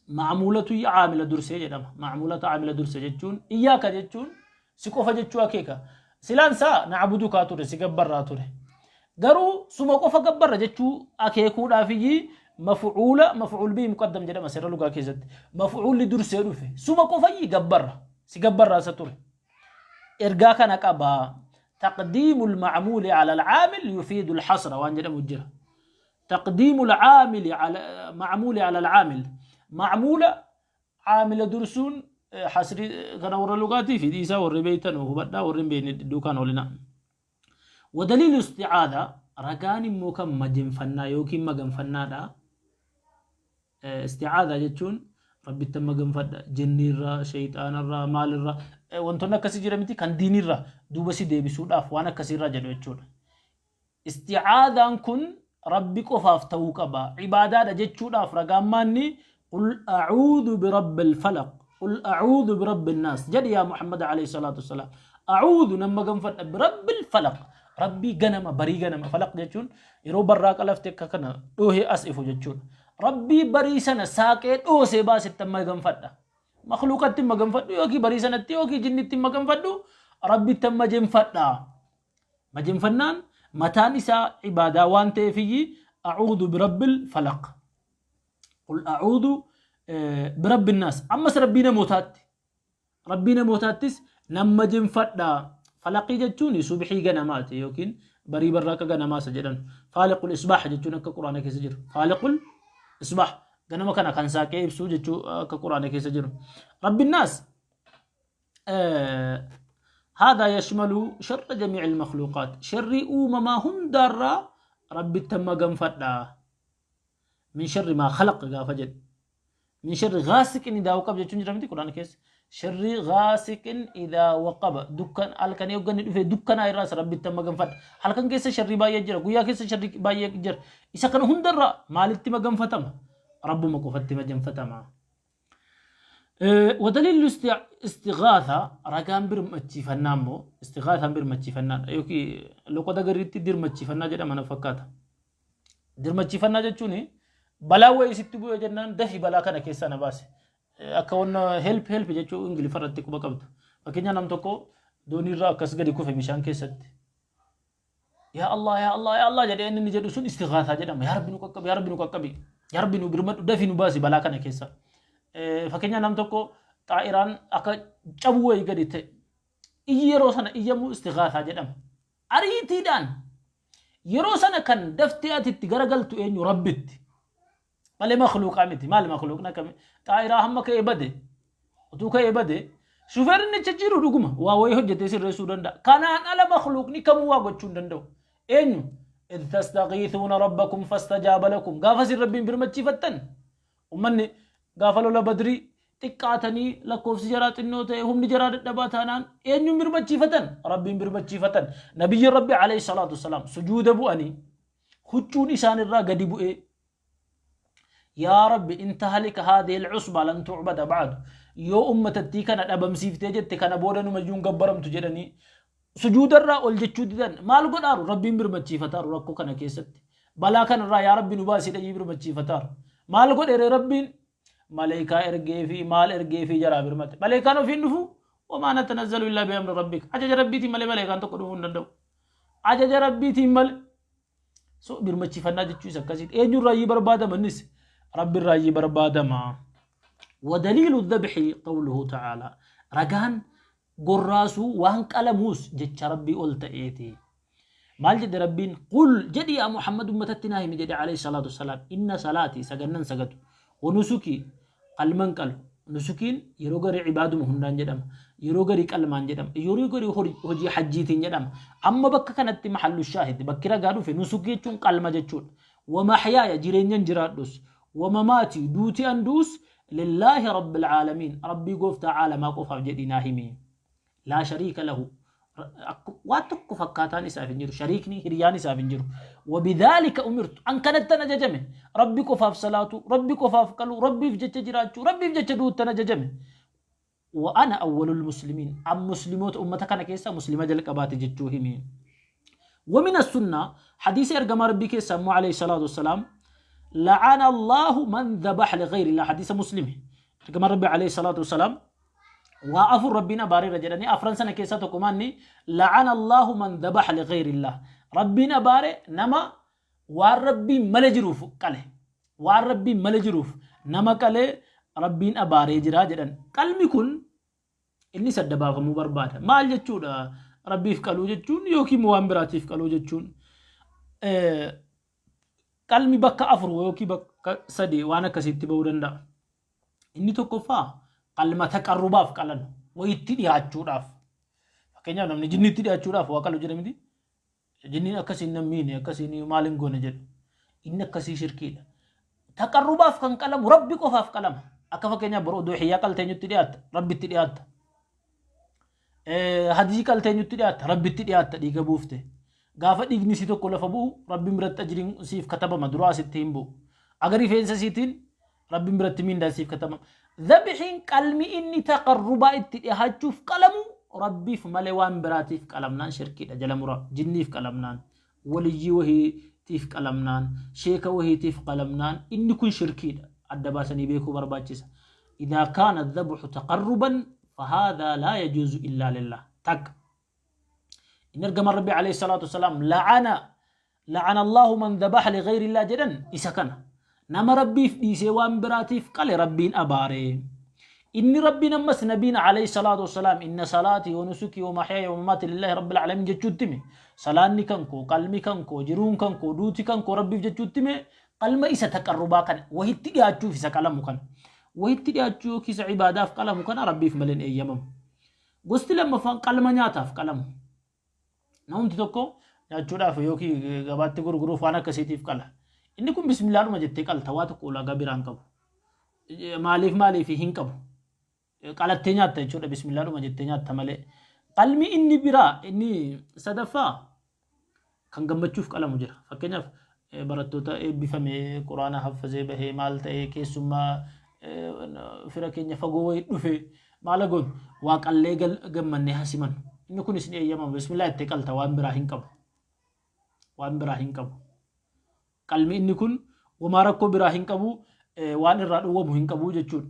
معمولة عاملة درسة جدام معمولة عاملة درسة جتون إياك جتون سكوفة جتشوا كيكا سلانسا نعبدك أتوري سكبر أتوري قرو سموكوفة كبر جتشو أكيكو دافيجي مفعولة مفعول به مقدم جدام سيرور لغة كيزت مفعول لدرسة روفي سموكوفة يجبر سكبر أتوري إرجاك نكبا تقديم المعمول على العامل يفيد الحصر وانجل مجرى تقديم العامل على معمول على العامل معمولة عامل درسون حصري كان لغاتي في ديسا والربيتن وهبدا والربين الدكان ولنا. ودليل الاستعاذة رجان موكم مجن فنا يوكي مجن فنا دا استعاذة جتون ربي تم مجن فدا جني را شيطان را مال را وانتونا كسي جرمتي كان ديني را دوبسي ديبسود أفوانا كسي را جلو جتون استعاذة كن ربي قفاف توكبا عبادة جتون أف رجاماني قل أعوذ برب الفلق قل أعوذ برب الناس جد يا محمد عليه الصلاة والسلام. A'uudhu nan maganfadha birabbil falaq. Rabbii ganama barii ganama falaq jechuun yeroo barraaqa lafti akka kana dhoohee as ifu jechuudha. Rabbii barii sana saaqee dhoosee baasetti maganfadha. Makhluuqatti maganfadhu yookiin barii sanatti yookiin jinnitti maganfadhu Rabbitti majenfadha. Majenfannaan mataan isaa ibaadaa waan ta'eefiyyi a'uudhu birabbil falaq. Qul a'uudhu birabbin naas. Ammas Rabbii namootaatti. Rabbii namootaattis nan majenfadha. Falaqii jechuun subhii ganamaati yookiin barii barraaqa ganamaa isa jedhan. Faaliqul isbaah jechuun akka Quraana keessa jiru. Faaliqul isbaah ganama kana kan saaqee ibsuu jechuu akka Quraana keessa jiru. Rabbin naas هذا يشمل شر جميع المخلوقات شر أمما هم دارا ربي تم قنفدا من شر ما خلق gaafa jedhu من شر غاسق إذا وقب jechuun jira miti Quraana keessa. شر غاسق إذا وقب dukkan halkan yogganni dhufe dukkanaa irraas Rabbitti maganfadha. Halkan keessa sharri baay'ee jira, guyyaa keessa sharri baay'ee jira. Isa kana hundarraa maalitti maganfatama? Rabbuma qofatti maganfatama. ودليل الاستغاثة ragaan birmachiifannaa immoo istighaathaan birmachiifannaa yookiin loqoda gariitti dirmachiifannaa jedhama na fakkaata. Dirmachiifannaa jechuun balaa wayii sitti bu'ee jennaan dafii balaa kana keessaa na baase. Akka wanna help help jechuu Ingiliffa irratti quba qabdu. Fakkeenyaaf nam tokko dooniirraa akkas gadi kufe bishaan keessatti. Yaa Allah, yaa Allah, yaa Allah jedhee inni jedhu sun istighaasaa jedhama. Yaa Rabbi nu qaqqabi, yaa Rabbi nu qaqqabi. Yaa Rabbi nu birmadhu, dafii nu baasi balaa kana keessa. Fakkeenyaaf nam tokko xaa'iraan akka cabuu wayii gadi ta'e. Iyyi yeroo sana iyyamuu istighaasaa jedhama. Ariitiidhaan yeroo sana kan daftee ati itti garagaltu eenyu? Rabbitti. Malee makhluuqaa miti. Maali makhluuqni akkami? Xaa'iraa hamma ka'ee bade, utuu ka'ee bade, shufeerri inni achi jiru dhuguma waa wayii hojjetee sirreessuu danda'a. Kanaan ala makhluuqni kamuu waa gochuu hin danda'u. Eenyu? إذ تستغيثون ربكم فاستجاب لكم. Gaafa isin Rabbiin birmachiifattan ummanni gaafa lola Badrii xiqqaatanii lakkoofsi jaraa xinnoo ta'e humni jaraa dadhabaa taanaan eenyuun birmachiifatan? Rabbiin birmachiifatan. Nabiyyi Rabbi عليه الصلاة والسلام sujuuda bu'anii huccuun isaanirraa gadi bu'ee yaa Rabbi إن تهلك هذه العصبة لن تعبد بعد yoo ummatattii kana dhabamsiiftee jette kana booda numayyuun gabbaramtu jedhanii sujuudarraa ol jechuu didan. Maal godhaaru? Rabbiin birmachiifataaru. Rakkoo kana keessatti balaa kanarraa yaa Rabbi nu baasii dhayii birmachiifataaru. Maal godheere Rabbiin? Maleekaa ergee fi maal ergee fi jaraa birmate. Maleekaan ofiin dhufu وما نتنزل إلا بأمر ربك ajaja Rabbiitiin malee maleekaan tokko dhufuu hin danda'u ajaja Rabbiitiin malee. So birmachiifannaa jechuu isa akkasiiti. Eenyurraayyii barbaadama? Innis Rabbirraayyii barbaadama. ودليل الذبح قوله تعالى ragaan gorraasuu waan qalamuus jecha Rabbii ol ta'eeti. Maal jedhe Rabbiin? قل jedhi yaa Muhammad ummatatti naa himi jedhe عليه الصلاة والسلام إن صلاتي sagannan sagadu ونسكي qalman qalu. Nusukiin yeroo garii cibaaduma hundaan jedhama, yeroo garii qalmaan jedhama, yeroo garii hojii hajjiitiin jedhama. Amma bakka kanatti محل الشاهد bakki ragaa dhufe nusukii jechuun qalma jechuudha. ومحياي jireenyan jiraadhus ومماتي duuti an du'us لله رب العالمين Rabbii gooftaa caalamaa qofaaf jedhi naa himi. لا شريك له waan tokko fakkaataan isaaf hin jiru, shariikni hiriyaan isaaf hin jiru. وبذلك أمرت an kanattan ajajame. Rabbi qofaaf salaatu, Rabbi qofaaf qalu, Rabbiif jecha jiraachuu, Rabbiif jecha duuttan ajajame. وأنا أول المسلمين am musliimoota ummata kana keessa muslima jalqabaate jechuu himi. ومن السنة حديث ergamaa Rabbii keessa ammoo عليه الصلاة والسلام لعن الله من ذبح لغير الله حديث مسلم. Ergamaa Rabbii عليه الصلاة والسلام waa afur Rabbiin abaareera jedhanii afran sana keessaa tokko maanni? لعن الله من ذبح لغير الله Rabbiin abaare nama waan Rabbiin male jiruuf qale. Waan Rabbiin male jiruuf nama qale Rabbiin abaaree jira jedhan. Qalmi kun inni sadda baafamuu barbaada. Maal jechuudha Rabbiif qaluu jechuun yookiin waan biraatiif qaluu jechuun? Qalmi bakka afur yookiin bakka sadi waan akkasiitti ba'uu danda'a. Inni tokkoffaa qalma taqarrubaaf qalan, wayitti dhiyaachuudhaaf. Fakkeenyaaf namni jinniitti dhiyaachuudhaaf waa qalu jedha miti. Jinniin akkasiin nan miine, akkasiin maal hin goone jedhu. Inni akkasii shirkiidha. Taqarrubaaf kan qalamu Rabbi qofaaf qalama. Akka fakkeenyaaf boroo duhiyyaa qalteenyutti dhiyaatta? Rabbitti dhiyaatta. Hadii qalteenyutti dhiyaatta? Rabbitti dhiyaatta dhiiga buufte. Gaafa dhiigni si tokko lafa bu'u Rabbiin biratti ajiriin siif katabama, duraa sitti hin bu'u. Aga rifeensa siitiin Rabbiin biratti miindaan siif katabama. Dhabihiin qalmi inni taqarrubaa itti dhiyaachuuf qalamu Rabbiif malee waan biraatiif qalamnaan shirkiidha jala mura. Jinniif qalamnaan, waliyyii wahiitiif qalamnaan, sheeka wahiitiif qalamnaan inni kun shirkiidha. Adda baasanii beekuu barbaachisa. Idaa kaana dhabxu taqarruban fahaadhaa laa yajuuzu illaa lillah. Takka. Inni ergamaan Rabbii alayhi salaatu wasalaam la'ana la'ana Allahu man dhabaha li ghayri Allah jedhan isa kana. Nama Rabbiif dhiisee waan biraatiif qale Rabbiin abaare. Inni Rabbiin ammas nabiin alayhi salaatu wasalaam inna salaatii wa nusukii wa mahyaaya wa mamaati lillahi rabbil aalamiin jechuutti hime. Salaanni kan koo, qalmi kan koo, jiruun kan koo, duuti kan koo Rabbiif jechuutti hime. Qalma isa taqarrubaa kana wahitti dhiyaachuuf isa qalamu kana. Wahitti dhiyaachuu yookiin isa ibaadaaf qalamu kana Rabbiif malee hin eeyyamamu. Gosti lammaffaan qalma nyaataaf qalamu. Namumti tokko nyaachuudhaaf yookiin gabaatti gurguruuf waan akkasiitiif qala. Inni kun bismillaadhuma jettee qalta waa tokko ulaagaa biraan qabu. Maaliif maaliif hin qabu. Qalattee nyaatta jechuudha bismillaadhuma jettee nyaatta malee. Qalmi inni biraa inni sadaffaa kan gammachuuf qalamu jira. Fakkeenyaaf barattoota eebbifame quraana haffazee bahee maal ta'ee keessummaa fira keenya fagoo wayii dhufe maala goonu waa qallee gammannee hasiman. Inni kunis ni eeyyamama. Bismillaa jettee qalta waan biraa hin qabu. Waan biraa hin qabu. Qalmi inni kun womaa rakkoo biraa hin qabu waan irraa dhowwamu hin qabu jechuudha.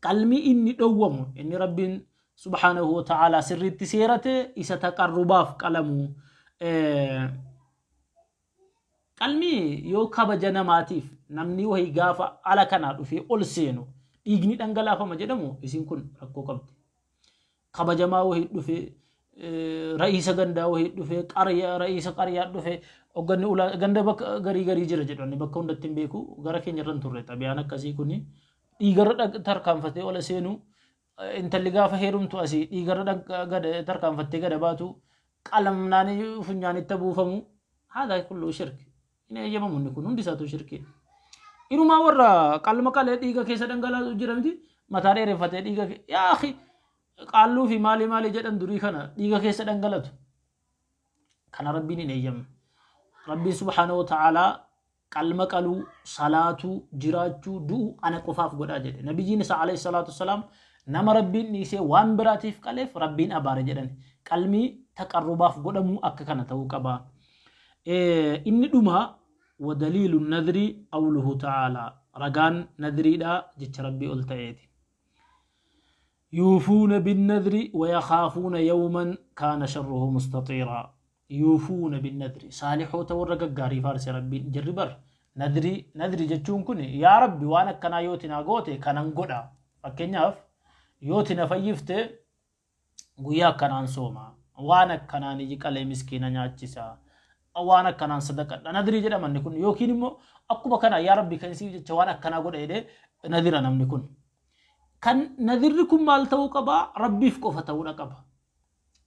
Qalmi inni dhowwamu inni Rabbiin subhaanahu wa ta'aalaa sirriitti seerate isa taqarrubaaf qalamu. Qalmi yoo kabaja namaatiif namni wahii gaafa ala kanaa dhufee ol seenu dhiigni dhangalaafama jedhamu isin kun rakkoo qabdi. Kabajamaa wahii dhufee ra'iisa gandaa wahii dhufee qaryaa ra'iisa qaryaa dhufee hogganni ulaa ganda bakka garii garii jira jedhu ani bakka hundatti hin beeku gara keenya irra hin turre xabiyaan akkasii kuni dhiigarra tarkaanfatee ola seenu intalli gaafa heerumtu asii dhiigarra tarkaanfattee gada baatu qalamnaan funyaanitti buufamu haadha kullu shirk hin eeyyamamu inni kun hundi isaatu shirkiidha. Inumaa warra qalma qalee dhiiga keessa dhangalaasu jira miti mataa dheereffatee dhiiga yaa akhi qaalluu fi maalii maalii jedhan durii kana dhiiga keessa dhangalatu. Kana Rabbiin hin eeyyamne. Rabbiin subhaanahu wa ta'aalaa qalma qaluu, salaatuu, jiraachuu, du'uu ana qofaaf godhaa jedhe. Nabiyyiin isaa alayhi salaatu wassalaam nama Rabbiin dhiisee waan biraatiif qaleef Rabbiin abaare jedhan. Qalmii taqarrubaaf godhamuu akka kana ta'uu qaba. Inni dhumaa wadaliilu nadri qawluhu ta'aalaa ragaan nadriidha jecha Rabbii ol ta'eeti. Yuufuuna binnadri wayakaafuuna yawman kaana sharruhu mustaxiiraa. Yuufuuna binnadri saalihoota warra gaggaarii faarse Rabbiin jarri bar nadrii nadri jechuun kun yaa Rabbi waan akkanaa yooti naa goote kanan godha. Fakkeenyaaf yooti na fayyifte guyyaa akkanaan sooma waan akkanaan iji qalee miskiina nyaachisa waan akkanaan sadaqadha nadrii jedhama inni kun yookiin immoo akkuma kana yaa Rabbi kan siif jecha waan akkanaa godha jedhee nadira namni kun. Kan nadirri kun maal ta'uu qaba? Rabbiif qofa ta'uudha qaba.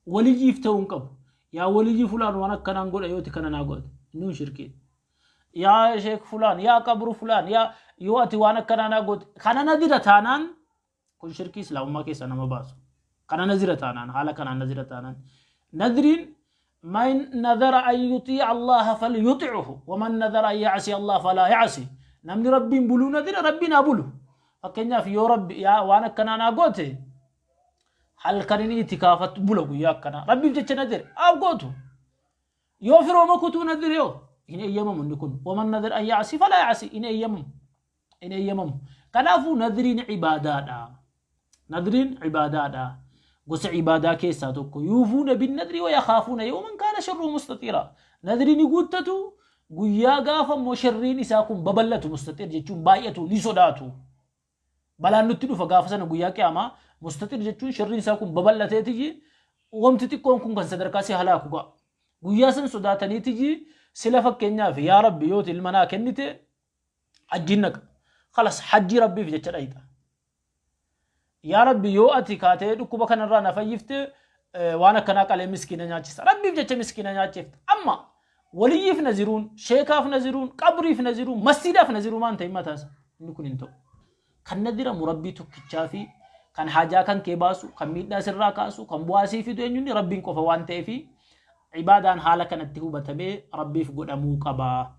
Waliyyiif ta'uu hin qabu. Yaa waliyyii fulaan waan akkanaan godha yooti kana naa godhate. Inni kun shirkiidha. Yaa sheek fulaan, yaa qabru fulaan, yaa yoo ati waan akkanaa naa goote kana nadira taanaan kun shirkii islaamummaa keessaa nama baasu. Kana nazira taanaan haala kanaan nazira taanaan. Nadriin man nadara an yutii'a Allaha falyuti'uhu waman nadara an ya'si Allah falaa ya'si. Namni Rabbiin buluu nadira Rabbiin haa bulu. Fakkeenyaaf yoo Rabbi yaa waan akkanaa naa goote halkan inni itikaafatu bula guyyaa akkanaa. Rabbiif jecha nadire haa gootu. Yoo firooma kutuu nadire yoo hin eeyyamamu inni kun. Waman nadara an ya'si falaa ya'si hin eeyyamamu. Hin eeyyamamu. Kanaafuu nadriin ibaadaadha. Nadriin ibaadaadha. Gosa ibaadaa keessaa tokko. Yuufuuna bin nadrii wa yakaafuuna yawman kaana sharruhu mustaxiira. Nadrii ni guuttatu guyyaa gaafa immoo sharriin isaa kun babal'atu mustaxiir jechuun baay'atu ni sodaatu. Balaan nutti dhufa gaafa sana guyyaa qiyaamaa mustaxiir jechuun sharriin isaa kun babal'ateetiyyi wamti xiqqoon kun kan sadarkaa si halaaku ga'a. Guyyaa san sodaataniitiyyi sila fakkeenyaaf yaa Rabbi yooti ilma naa kennite hajjiin naqa. Kalas hajjii Rabbiif jecha dhayxa. Yaa Rabbi yoo ati kaatee dhukkuba kanarraa na fayyifte waan akkanaa qalee miskiina nyaachisa. Rabbiif jecha miskiina nyaachifta. Amma waliyyiif naziruun, sheekaaf naziruun, qabriif naziruun, masjiidaaf naziruu maan ta'in mataasa. Inni kun hin ta'u. Kan naziramu Rabbii tokkichaa fi kan haajaa kan kee baasu, kan miidhaa sirraa kaasu, kan bu'aa sii fidu eenyuun Rabbiin qofa waan ta'eef ibaadaan haala kanatti hubatamee Rabbiif godhamuu qaba.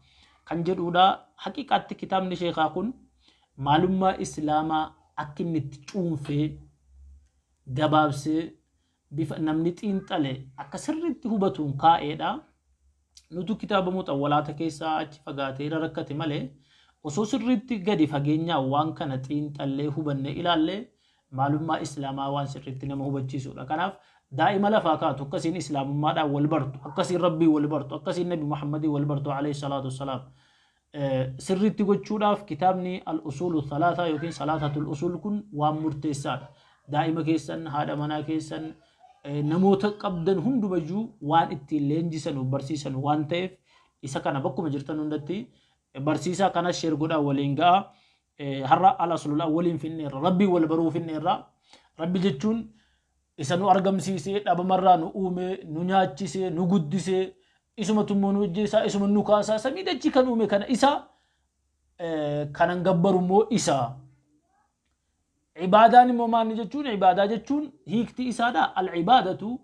Kan jedhuudha. Haqiiqaatti kitaabni sheekaa kun maalummaa Islaamaa akka inni itti cuunfee gabaabsee bifa namni xiinxale akka sirriitti hubatuun kaa'eedha. Nutu kitaaba muxawwalaata keessaa achi fagaatee irra rakkate malee osoo sirriitti gadi fageenyaan waan kana xiinxallee hubannee ilaallee maalummaa Islaamaa waan sirriitti nama hubachiisudha. Kanaaf daa'ima lafaa kaatu akkasiin Islaamummaadhaan wal bartu, akkasiin Rabbii wal bartu, akkasiin Nabi Muhammadii wal bartu alayhi salaatu wassalaam. Sirriitti gochuudhaaf kitaabni al-usuulu thalaataa yookiin salaatatul usuul kun waan murteessaadha. Daa'ima keessan, haadha manaa keessan, namoota qabdan hundumayyuu waan ittiin leenjisanu barsiisanu waan ta'eef isa kana bakkuma jirtan hundatti barsiisaa kanas share godhaa waliin ga'a. Har'a al-aslul awwaliin finneerra, Rabbii wal baruu finneerra. Rabbi jechuun isa nu argamsiisee, dhabamarraa nu uume, nu nyaachisee, nu guddisee, isumatu immoo nu hojjeessaa, isuma nu kaasaa, samii dachii kan uume kana isa kanan gabbaru immoo isa. Ibaadaan immoo maali jechuun? Ibaadaa jechuun hiikti isaadha. Al-ibaadatu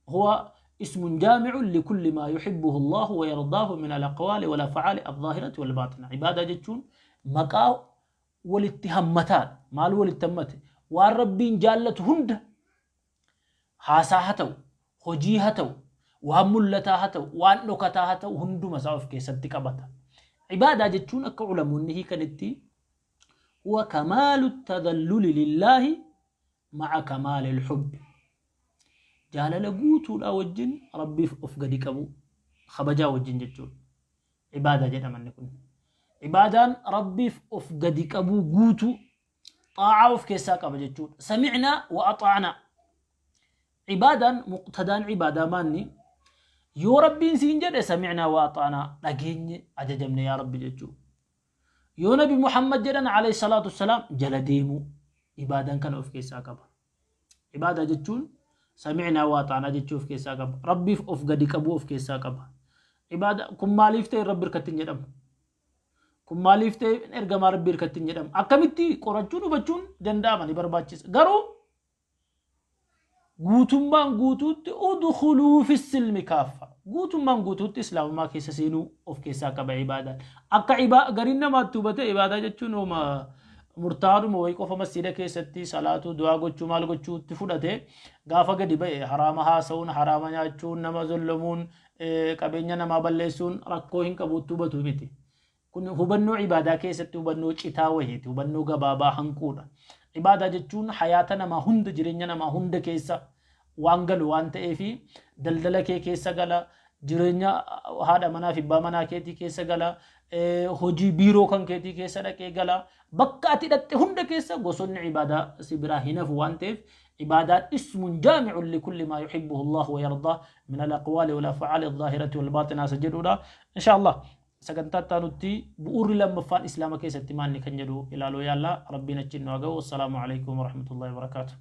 huwa ismun jaami'un likulli maa yuhibbuhu Allahu wa yardaahu min al-aqwaali wal af'aali al-zaahirati wal baaxina. Ibaadaa jechuun maqaa walitti hammataadha. Maal walitti hammate? Waan Rabbiin jaallatu hunda haasaa haa ta'u, hojii haa ta'u, waan mul'ataa haa ta'u, waan dhokataa haa ta'u hunduma isaa of keessatti qabata. Ibaadaa jechuun akka ulamoonni hiikanitti huwa kamaalu tadalluli lillaahi ma'a kamaalil hubbi. Jaalala guutuudhaa wajjin Rabbiif of gadi qabu kabajaa wajjin jechuudha. Ibaadaa jedhama inni kun. Ibaadaan Rabbiif of gadi qabuu guutuu xaa'aa of keessaa qaba jechuudha. Sami'naa wa axaa'naa. Ibaadaan muqtadaan ibaadaa maanni yoo Rabbiin siin jedhe sami'naa wa axaa'naa dhageenye ajajamne yaa Rabbi jechuudha. Yoo Nabi Muhammad jedhan alayhi salaatu wassalaam jala deemuu ibaadaan kana of keessaa qaba. Ibaadaa jechuun sami'naa wa axaa'naa jechuu of keessaa qaba. Rabbiif of gadi qabuu of keessaa qaba. Ibaada kun maaliif ta'e Rabbi irkatti hin jedhamu. Kun maaliif ta'e ergamaa Rabbi irkatti hin jedhamu. Akkamitti qorachuun hubachuun danda'ama ni barbaachisa. Garuu guutummaan guutuutti udkhuluu fi silmi kaaffa. Guutummaan guutuutti islaamummaa keessa seenuu of keessaa qaba ibaadaan. Akka gariin namaatti hubate ibaadaa jechuun hooma murtaa'aadhuma wayii qofa masjiida keessatti salaatuu du'aa gochuu maal gochuutti fudhate gaafa gadi ba'e haraama haasa'uun haraama nyaachuun nama zollomuun qabeenya namaa balleessuun rakkoo hin qabuutti hubatu miti. Kun hubannoo ibaadaa keessatti hubannoo citaa wahiiti, hubannoo gabaabaa hanquudha. Ibaadaa jechuun hayaata namaa hunda, jireenya namaa hunda keessa waan galu waan ta'eefi daldala kee keessa gala, jireenya haadha manaa fi abbaa manaa keetii keessa gala, hojii biiroo kan keetii keessa dhaqee gala. Bakka ati dhaqxe hunda keessa gosoonni ibaadaa si biraa hin hafu waan ta'eef ibaadaan ismun jaami'un likulli maa yuhibbuhu Allahu wa yardaa min al-aqwaali wal af'aali adh-dhaahirati wal baaxinaa isa jedhuudha. Insha Allah sagantaa itti aanutti bu'uurri lammaffaan Islaama keessatti maalni kan jedhu ilaaluu yaalla. Rabbiin achiin nu haa ga'u. Wassalaamu alaikum warahmatullahi wabarakaatuh.